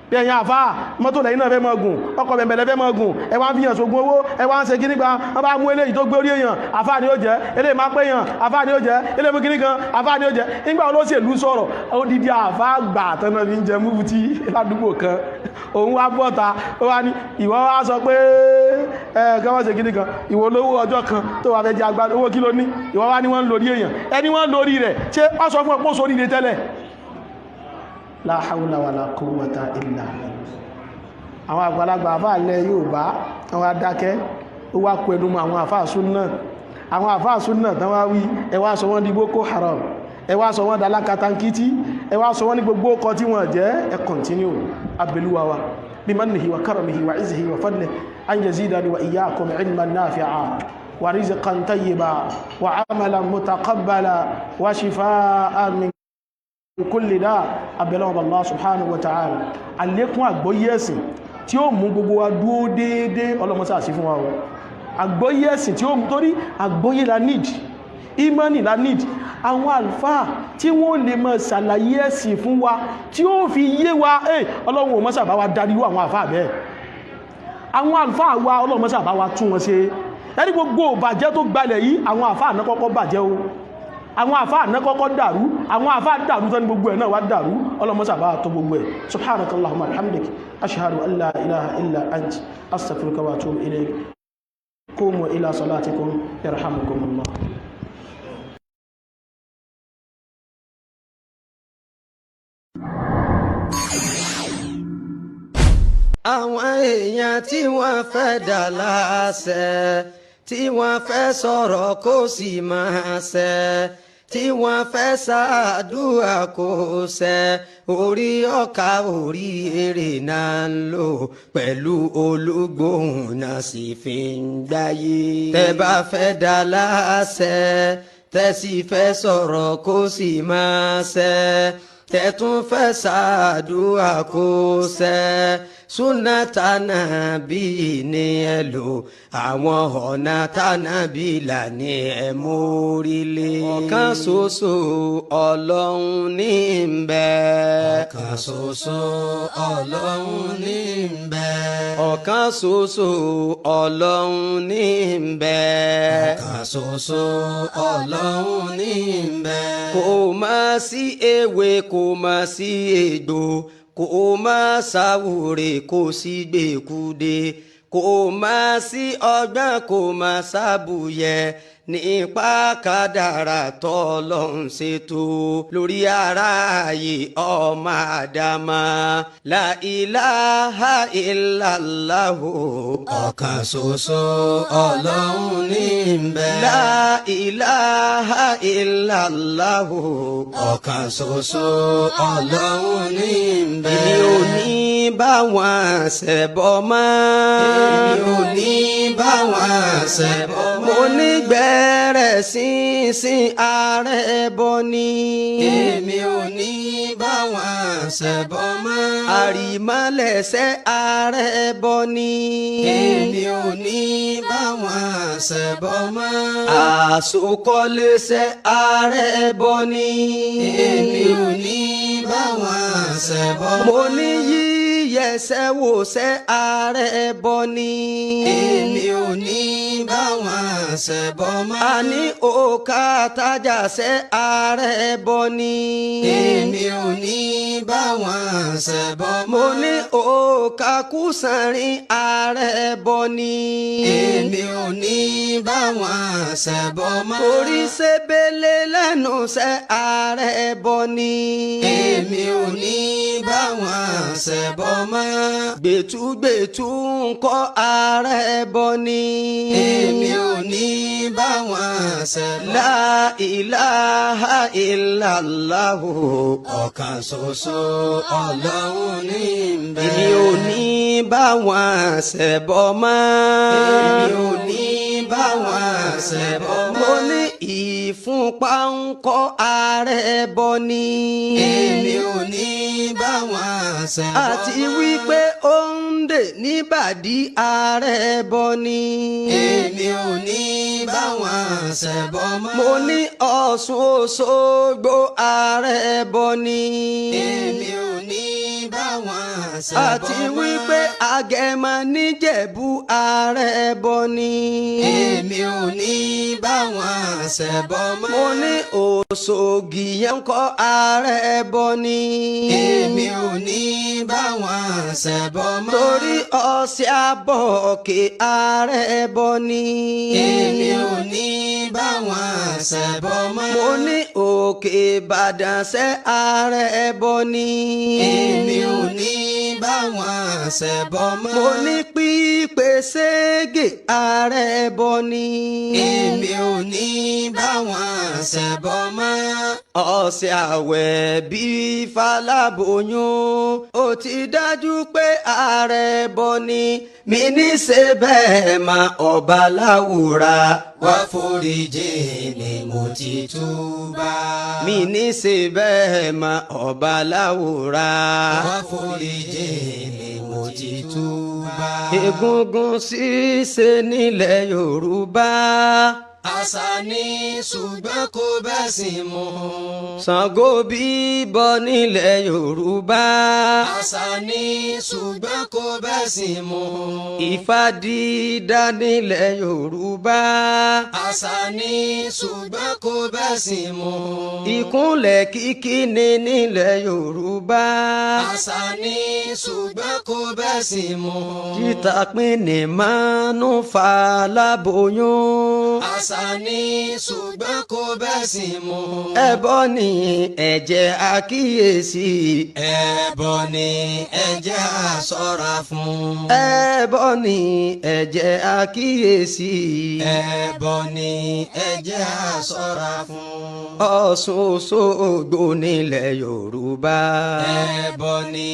bí ẹ̀yin àfáà, mọ́tò lẹ́yìn náà fẹ́ mọ́ gùn, ọkọ̀ bẹ̀m̀bẹ̀lẹ̀ fẹ́ mọ́ gùn, ẹ wá ń fi hàn sógun owó, ẹ wá ń ṣe kíní kan. Wọ́n bá mú eléyìí tó gbé orí èèyàn, àfáà ni ó jẹ́. Eléyìí máa pé èèyàn, àfáà ni ó jẹ́. Eléyìí mú kíní kan, àfáà ni ó jẹ́. Nígbà olóṣèlú sọ̀rọ̀, odidi àfáà gbà tán náà fi ń jẹ múfútí ládùúgbò kan, òun wá bọ́ta, ó wá ní ìwọ wá sọ pé ẹ kí wọ́n ṣe kíní kan, ìwọ olówó ọjọ́ kan tó wà fẹ́ jẹ agbára owó, kí ló ní? Ìwọ wá ní wọ́n ń lórí èèyàn, ẹni wọ́n ń lórí rẹ̀, ṣé wọ́n sọ fún ọ pé ó sórí rẹ̀ tẹ́lẹ̀? La hawla wala quwwata illa billah. Àwọn àgbàlagbà àfáà ilẹ̀ Yorùbá, àwọn adákẹ́, ó wá kú ẹnu mọ́ àwọn àfáà súnnà. Àwọn àfáà súnnà tán wá wí, ẹ wá sọ wọ́n di Boko Haram, ẹ wá sọ wọ́n dalákatankítí, ẹ wá sọ wọ́n ní gbogbo ọkọ̀ tí wọ́n jẹ́. Ẹ continue abẹ́lúwa wa bimannihi wa karamihi wa izzihi wa fadlihi an yazidani wa iyyakum ilman nafi'a wa rizqan tayyiba wa amalan mutaqabbala wa shifaan min kulli dá. Abẹ́lọ́wọ́ Allah subhanahu wa ta'ala, àlékún àgbọ́yé ẹ̀sìn tí ó mú gbogbo wa dúó déédé, ọlọ́mọsá sí fún wa o. Àgbọ́yé ẹ̀sìn tí ó mú, torí àgbọ́yé la need, ìmánì la need. Àwọn àlùfáà tí wọ́n lè mọ̀ ṣàlàyé ẹ̀sìn fún wa tí ó fi yé wa, Ọlọ́run ò mọ́sà bá wa darí àwọn àlùfáà bẹ́ẹ̀. Àwọn àlùfáà wa, Ọlọ́run mọ́sà bá wa tún wọn ṣe. Ẹni gbogbo bàjẹ́ tó gbalẹ̀ yìí, àwọn àlùfáà náà kọ́kọ́ bàjẹ́ o, àwọn àfáà náà kọ́kọ́ dàrú. Àwọn àfáà dàrú tán ní gbogbo ẹ̀ náà wá dàrú. Ọlọ́mọ́sà bá tó gbogbo ẹ̀. Subhanakallahumma alhamdik, ashhadu an la ilaha illa ant, astaghfiruka wa atubu ilayk. Qumu ila salatikum yarhamukumullah. Àwọn èèyàn tí wọ́n fẹ́ dà láṣẹ, tí wọ́n fẹ́ sọ̀rọ̀ kó sì máa ṣẹ, Tí wọ́n fẹ́ ṣàdúrà kó ṣẹ, orí ọkà orí èrè náà ń lò pẹ̀lú olúgbòhùn náà sì fi ń gbáyé. Tẹ́ bá fẹ́ dá láṣẹ, tẹ́ sì fẹ́ sọ̀rọ̀ kó sì máa ṣẹ, tẹ́ tún fẹ́ ṣàdúrà kó ṣẹ, súnà tànàbí ni ẹ lò, àwọn ọ̀nà tànàbí là ní ẹ mórílé. Ọ̀kan ṣoṣo Ọlọ́run ní ń bẹ. Ọ̀kan ṣoṣo Ọlọ́run ní ń bẹ. Ọ̀kan ṣoṣo Ọlọ́run ní ń bẹ. Ọ̀kan ṣoṣo Ọlọ́run ní ń bẹ. Kò má sí ewé, kò má sí egbò, kò má sáwúre, kò sí gbèkúde, kò má sí ọgbọ́n, kò má sábùyẹ nípa kádàrá tọ́lọ́hun ṣètò lórí aráyé ọmọ àdámà. La ilaha illallahu. Ọ̀kan ṣoṣo Ọlọ́run ní ń bẹ. La ilaha illallahu. Ọ̀kan ṣoṣo Ọlọ́run ní ń bẹ. Èmi ò ní bá wọn ṣẹbọ mọ́. Èmi ò ní bá wọn ṣẹbọ mọ́. Mo ní gbẹ̀rẹ̀ sínsìn ààrẹ bọ ni. Èmi ò ní bá wọn ṣẹbọ mọ́. Àrìmọ́lẹ̀ṣẹ̀ ààrẹ bọ ni. Èmi ò ní bá wọn ṣẹbọ mọ́. Àsokọ́lẹ́ṣẹ̀ ààrẹ bọ ni. Èmi ò ní bá wọn ṣẹbọ mọ́. Mo ní yíyẹsẹ̀ wòṣẹ̀ ààrẹ bọ ni. Èmi ò ní bá wọn ṣẹbọ mọ́. A ní òkà tájàṣẹ́ ààrẹ bọ ni. Èmi ò ní bá wọn ṣẹbọ mọ́. Mo ní òkà kùsànrin ààrẹ bọ ni. Èmi ò ní bá wọn ṣẹbọ mọ́. Orí ṣebele lẹ́nu ṣẹ́ ààrẹ bọ ni. Èmi ò ní bá wọn ṣẹbọ mọ́. Gbẹ̀túgbẹ̀tú ń kọ́ ààrẹ bọ ni. Èmi ò ní bá wọn ṣẹbọ. La ilaha illallahu. Ọ̀kan ṣoṣo Ọlọ́run ní ń bẹ. Èmi ò ní bá wọn ṣẹbọ mọ́. Èmi ò ní bá wọn ṣẹbọ mọ́. Mo ní ìfúnpá ń kọ́ ààrẹ bọ ni. Èmi ò ní bá wọn ṣẹbọ mọ́. Àti wípé ó ń dè níbàdí ààrẹ bọ ni. Èmi ò ní bá wọn ṣẹbọ mọ́. Mo ní Ọ̀ṣun Òṣogbo ààrẹ bọ ni. Èmi ò ní bá wọn ṣẹbọ mọ́. Àti wípé Agẹmọ níjẹ̀bú ààrẹ bọ ni. Èmi ò ní bá wọn ṣẹbọ mọ́. Mo ní Òṣogì yẹn ń kọ́ ààrẹ bọ ni. Èmi ò ní bá wọn ṣẹbọ mọ́. Torí ọ̀sẹ̀ àbọ̀kè ààrẹ bọ ni. Èmi ò ní bá wọn ṣẹbọ mọ́. Mo ní Òkè Ìbàdàn ṣẹ́ ààrẹ bọ ni. Èmi ò ní bá wọn ṣẹbọ mọ́. Mo ní pípé ségè ààrẹ bọ ni. Èmi ò ní bá wọn ṣẹbọ mọ́. Ọ̀sẹ̀ àwẹ̀ bí Fálábòyún ó ti dájú pé ààrẹ bọ ni. Mi ní ṣe bẹ́ẹ̀ ma ọba láwùrà Wá foríjì mi, mo ti túbà. Mi ní ṣe bẹ́ẹ̀ ma ọba láwùrà. Wá foríjì mi, mo ti túbà. Egungun ṣíṣe nílẹ̀ Yorùbá. Àṣà ni ṣùgbọ́n kò bẹ́sìn mu. Ṣàngó bíbọ nílẹ̀ Yorùbá. Àṣà ni ṣùgbọ́n kò bẹ́sìn mu. Ifá dídá nílẹ̀ Yorùbá. Àṣà ni ṣùgbọ́n kò bẹ́sìn mu. Ìkúnlẹ̀ kíkí ni nílẹ̀ Yorùbá. Àṣà ni ṣùgbọ́n kò bẹ́sìn mu. Títà pín ní mánú fa láboyún. Àṣà Àṣà ni, ṣùgbọ́n kò bẹ́sìn mu. Ẹbọ ni, ẹ jẹ́ àkíyèsí. Ẹbọ ni, ẹ jẹ́ á ṣọ́ra fún. Ẹbọ ni, ẹ jẹ́ àkíyèsí. Ẹbọ ni, ẹ jẹ́ á ṣọ́ra fún. Ọ̀ṣun Òṣogbo nílẹ̀ Yorùbá. Ẹbọ ni,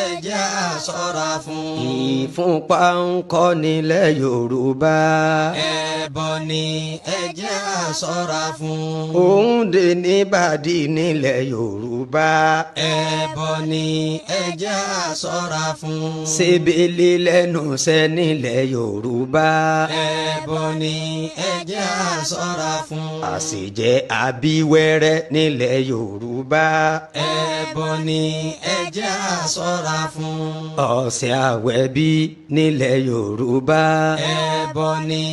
ẹ jẹ́ á ṣọ́ra fún. Ìfúnpá ń kọ́ nílẹ̀ Yorùbá. Ẹbọ ni, ẹ jẹ́ á ṣọ́ra fún. Òǹdè níbàdí nílẹ̀ Yorùbá. Ẹbọ ni, ẹ jẹ́ á ṣọ́ra fún. Ṣebele lẹ́nu iṣẹ́ nílẹ̀ Yorùbá. Ẹbọ ni, ẹ jẹ́ á ṣọ́ra fún. Àṣejẹ àbíwẹ́rẹ́ nílẹ̀ Yorùbá. Ẹbọ ni, ẹ jẹ́ á ṣọ́ra fún. Ọ̀sẹ̀ àwẹ̀bí nílẹ̀ Yorùbá. Ẹbọ ni,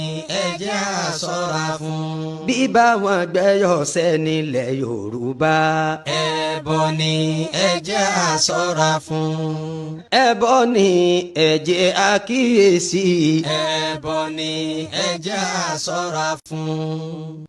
ẹ jẹ́ á ṣọ́ra fún. Bíbá wọn gbẹ́yọ̀sẹ̀ nílẹ̀ Yorùbá. Ẹbọ ni, ẹ jẹ́ á ṣọ́ra fún. Ẹbọ ni, ẹ jẹ́ àkíyèsí. Ẹbọ ni, ẹ jẹ́ á ṣọ́ra fún.